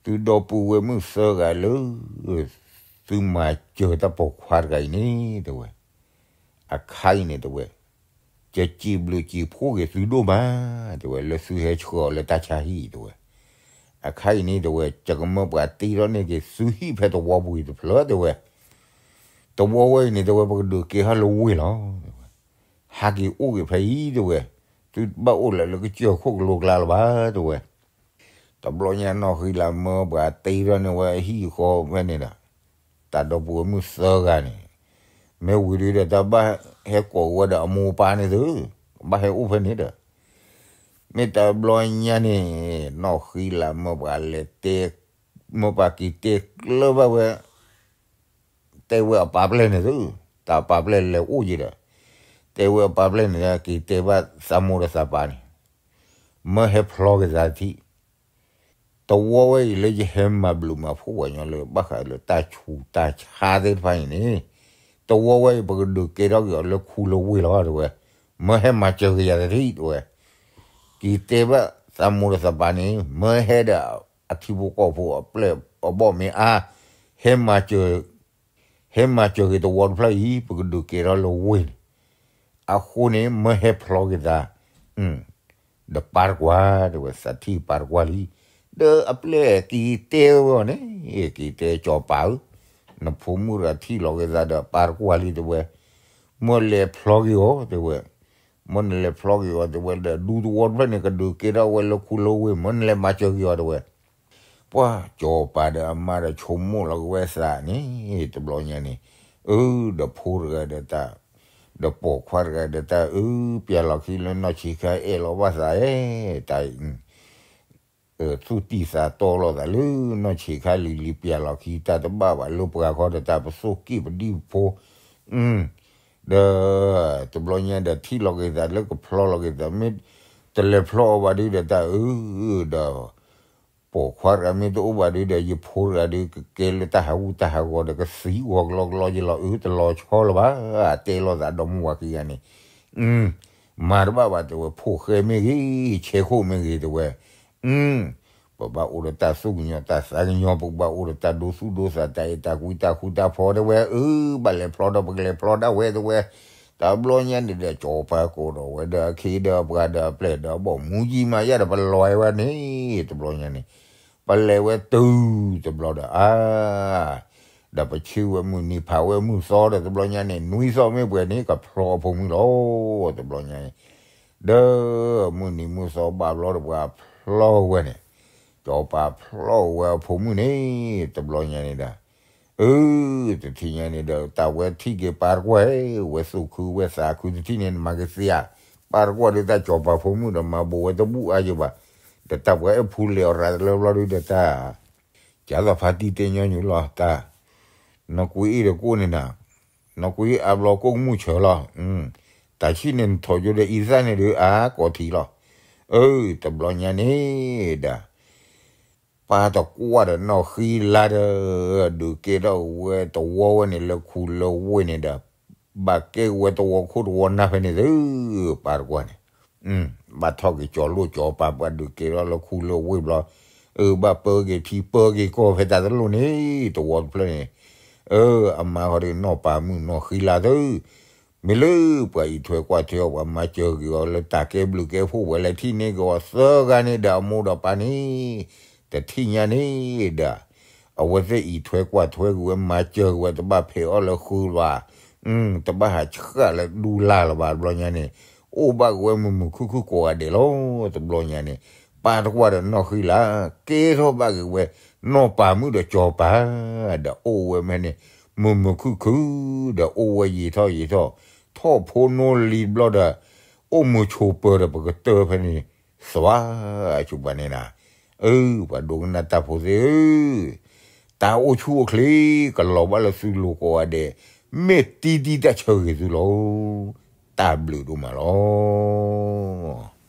သုဒီပုၢ်ဝဲၢ်မုၣ်သၢဂၤလၢ သုမၤစၢၤတၢ်ပိာ်ခွါတဂၤအံၤန့ၣ် တဲဝဲ, အခါအံၤန့ၣ် တဲဝဲ, ယစံးဘျုးစံးဖှိၣ်က့ၤသုဒိၣ်မး တဲဝဲ, လၢသုဟဲဆှၢအီၤလၢတၢ်ဆါဟံၣ် တဲဝဲ, အခါအံၤန့ၣ် တဲဝဲ, ယကမၢပှၤတ့ထီၣ်န့ၢ်က့ၤသုဟံၣ်ဖဲသဝီပူၤအံၤတဖျၢၣ် တဲဝဲ, သဝီဝဲအံၤန့ၣ် တဲဝဲ ပကဒုးကဲထီၣ်လၢဝ့ၢ်လီၤ တဲဝဲ, ဟးက့ၤအိၣ်က့ၤဖဲအံၤ တဲဝဲ, သုဘၣ်အိၣ်လၢ လၢကစၢၢ်ခိၣ်ကလိကျါလၢၤဘၣ် တဲဝဲ, တဘျီညါနီၢ်ဃံလၤမၢပှၤတ့ထီၣ်န့ၢ်ဝဲအဟံၣ်အဃီဖဲန့ၣ်ဒီး, တၢ်ဒီပုၢ်ဝဲၢ်မုၣ်သၢဂၤန့ၣ်, မ့ၢ်ဝံၤဒုးဒီးတၢ်ဘၣ်ဟဲကိးဝဲဒီးအမိၢ်ပၢ်န့ၣ်သု, ဘၣ်ဟဲအိၣ်ဖဲန့ၣ်ဒီး, မ့ၢ်တဘျီညါန့ၣ် နီၢ်ဃံလၤမၢပှၤလဲၤတဲ, မၢပှၤက့ၤတဲကျၢၤဘၣ်ဝဲ တ တဲဝဲအပၢ်ပျဲၢ်န့ၣ်သု, တၢ်ပၢ်ပျဲၢ်လဲၤအိၣ်ယံၤဒီး, တဲဝဲအပၢ်ပျဲၢ်န့ၣ် က့ၤတဲဘၣ်သးမိၢ်ဒီးသးပၢ်န့ၣ်, မၢဟဲဖျီက့ၤသးတထံၣ် တဝီဝဲအံၤလၢယဟဲမၤဘျုးမၤဖှိၣ်ပှၤညီလၢ ဘၣ်ဃးလၢတၢ်ဆူးတၢ်ဆါသ့ၣ်တဖၣ်အံၤန့ၣ်, တဝီဝဲအံၤ ပကဒုးကဲထီၣ်က့ၤအီၤလၢခူလၢဝ့ၢ်လီၤ တဲဝဲ, မၢဟဲမၤစၢၤက့ၤယၤတထံၣ် တဲဝဲ, က့ၤတဲဘၣ်သးမိၢ်ဒီးသးပၢ်န့ၣ် မၢဟဲဒီးအထံဖိကီၢ်ဖိအပျဲၢ်အဘီၣ်မ့ၢ်အါ, ဟဲမၤစၢၤ ဟဲမၤစၢၤက့ၤတဝီတဖျၢၣ်အံၤ ပကဒုးကဲထီၣ်လၢဝ့ၢ်န့ၣ်, အဃိန့ၣ် မၢဟဲဖျီက့ၤသး ဒီးပၢ်တကွၢ် တဲဝဲ, သးထံၣ်ပၢ်တကွၢ်လံ, ဒီးအပျဲၢ်က့ၤတဲဝဲအီၤန့ၣ်, က့ၤတဲစီၤပၤဧၢ, နဖိမုၣ်တဂၤထံၣ်လီၤက့ၤသးဒီးပၢ်တကွၢ်လံ တဲဝဲ, မၢလဲၤဖျီက့ၤအီၤ တဲဝဲ, မၢနလဲၤဖျီက့ၤအီၤ တဲဝဲ, ဒီးဒူသဝီတဖျၢၣ်န့ၣ် ကဒုးကဲထီၣ်ဝဲလၢခူလၢဝ့ၢ် မၢနလဲၤမၤစၢၤက့ၤအီၤ တဲဝဲ, ပှၢ်စီၤပၤဒီးအမါဒီးဆိကမိၣ်လီၤက့ၤဝဲသးန့ၣ်, တဘျီညါန့ၣ်, အၢ ဒီးဖိတဂၤဒီးတၢ်, ဒီးပိာ်ခွါတဂၤဒီးတၢ် အၢ ပျၢ်လီၤခံလၢနီၢ်ဆံးခါအဲၣ်လီၤဘၣ်သးဧၢ, တၢ် သူၣ်တံၢ်သးတီလိာ်သးလၢနီၢ်ဆံးခါလံၤလံၤ ပျၢ်လီၤခံတၢ်တဘၣ်ဘၣ်လၢပှၤဃီဒီးတၢ်ပသိၣ်က့ၣ်ပဒံၣ်ပဖိ, ဒီး တဘျီညါဒီးထံၣ်လီၤက့ၤသးလၢကဖျီလီၤက့ၤသး မ့ၢ်တလဲၤဖျီအီၤဘၣ်ဒုဒီးတၢ်အၢ ဒီး ပိာ်ခွါတဂၤမ့ၢ်တအိၣ်ဘၣ်ဒုဒီး ယဖိတဂၤဒု ကကဲလၢတၢ်ဟးဂူၢ်တၢ်ဟးဂီၤဒီးကသံကွၢ်ကလီကလီယလီၤ အၢ တလီၤဆီလၢၤဘၣ်, တဲလိာ်သးဒီမါဝၤခံဂၤန့ၣ်, မၤတဘၣ်ဘၣ် တဲဝဲ, ဖိၣ်ဃဲမ့ၢ်ဂ့ၤ ဆဲခိၣ်မ့ၢ်ဂ့ၤ တဲဝဲ, ပဘၣ်အိၣ်ဒီးတၢ်သူၣ်ကညီၤတၢ်သးကညီၤ ပကဘၣ်အိၣ်ဒီးတၢ်ဒိသူၣ်ဒိသး တၢ်အဲၣ်တၢ်ကွံတၢ်ဃူတၢ်ဖိး တဲဝဲ, အၢ ဘၣ်လဲၤဖျီဒီးပကလဲၤဖျီဒၣ်ဝဲ တဲဝဲ, တဘျီညါန့ၣ်ဒီးစီၤပၤကိးဒီးဝဲဒီးအခ့ဒီးအပှၤဒီးအပျဲၢ်ဒီးအဘီၣ်မူယံၤမးယါဒီး ပလဲၤဝဲန့ၣ်, တဘျီညါန့ၣ်, ပလဲၤဝဲတုၤတဘျီဒီး အါ ဒီးပဆ့ဝဲမုၢ်နံၤဖးဝဲမုၢ်သီဒီး တဘျီညါန့ၣ် နွံသီမ့ၢ်ပှဲၤန့ၣ် ကဖျီအဖိမုၣ်လီၤ, တဘျီညါန့ၣ်, ဒီးမုၢ်နံၤမုၢ်သီဘၣ်ဘျီဒီးပှၤဖျီဝဲန့ၣ်, စီၤပၤဖျီဝဲအဖိမုၣ်န့ၣ်, တဘျီညါန့ၣ်ဒီး, အၢ တထံၣ်ညါန့ၣ်ဒီး တၢ်ဝဲထံၣ်က့ၤပၢ်တကွၢ် ဝဲသူၣ်ခုဝဲသးခုတထံၣ်န့ၣ် နမၤကသ့ဧါ, ပၢ်တကွၢ်ဒီးတၢ်စီၤပၤဖိမုၣ်ဒီးမၤဘူးဝဲတဘူၣ်အါယံၤဘၣ်, ဒီးတၢ်ပှၤအဲၣ်ဖူလဲၤအီၤရၤတလၢဘျီဒုဒီးတၢ် ကသးဖါတံၢ်တဲညီနုၢ်လီၤတၢ်, နီၢ်ကွံအ့ၣ်ဒီးကိၣ်န့ၣ်နၤ, နီၢ်ကွံအါဘျီကိၣ်ကမူၣ်ဆၢလီၤ, တၢ်ဆံၣ်န့ၣ်နထီၣ်ယိဒီးအံသၣ်န့ၣ်ဒီးအါကိးထံလီၤ, အၢ တဘျီညါန့ၣ်ဒီး ပၢ်တကွၢ်ဒီးနီၢ်ဃံလါဒီး ဒုးကဲထီၣ်ဝဲတဝီဝဲန့ၣ်လၢခူလၢဝ့ၢ်န့ၣ်ဒီး ဘၣ်ကဲဝဲတဝီခိၣ်တဝီနၢ်ဖဲန့ၣ်သု, ပၢ်တကွၢ်န့ၣ်, ဘၣ်ထီၣ်က့ၤကၠီၤလိၣ်ကၠီၤပၤ ပှၤဒုးကဲထီၣ်လၢခူလၢဝ့ၢ်ဘျီ, အၢ ဘၣ်ပၢက့ၤထံပၢက့ၤကီၢ်ဖဲတၢ်တလိၣ်န့ၣ် တဝီတဖျၢၣ်န့ၣ်, အၢ အမါဃီဒီးနီၢ်ပၤမုၣ်နီၢ်ဃံလါသု မ့ၢ်လၢပှၤအံးထွဲကွၢ်ထွဲအီၤ ပှၤမၤစၢၤက့ၤအီၤလၢတၢ်ကဲဘျုးကဲဖှိၣ် ပှၤလဲၤထံၣ်န့ၢ်က့ၤအီၤသၢဂၤန့ၣ်ဒီးအမိၢ်ဒီးပၢ်န့ၣ်, တထံၣ်ညါန့ၣ်ဒီး အဝဲသ့ၣ်အံးထွဲကွၢ်ထွဲက့ၤဝဲ မၤစၢၤက့ၤဝဲ တဘၣ်ဖဲးအီၣ်လၢဃုာ်လၢၤဘၣ်, တဘၣ်ဟးဆှၣ်လၢဒူလၢ်လၢၤဘၣ် တဘျီညါန့ၣ်, အိၣ်ဘၣ်က့ၤဝဲမုာ်မုာ်ခုၣ်ခုၣ်ကိးဂၤဒဲးလီၤ တဘျီညါန့ၣ်, ပၢ်တကွၢ်ဒီးနီၢ်ဃံလါ ကဲထီၣ်ဘၣ်က့ၤဝဲ နီၢ်ပၤမုၣ်ဒီးကၠီၤပၤ ဒီးအိၣ်ဝဲဖဲန့ၣ် မုာ်မုာ်ခုၣ်ခုၣ် ဒီးအိၣ်ဝဲယံာ်ထီၣ်ယံာ်ထီၣ်, ထီၣ်ဖိနီၢ်လံၤတဘျီဒီး အိၣ်မုာ်ဆိးပၢၤဒီးပကတၢၢ်ဖဲန့ၣ် သွါဆိပၤန့ၣ်နၤ, အၢ ပှၤဒိကနၣ်တၢ်ဖိသ့ၣ်ဧၢ, တၢ်အိၣ်ဆူၣ်အိၣ်ချ့ ကလီၤဘၣ်လၢသုလိၤကိးဂၤဒဲး, မ့ၢ်တံတံတၢ်ဆၢဂ့ၤသုလီၤ, တၢ်ဘျုးဒိၣ်မးလီၤ.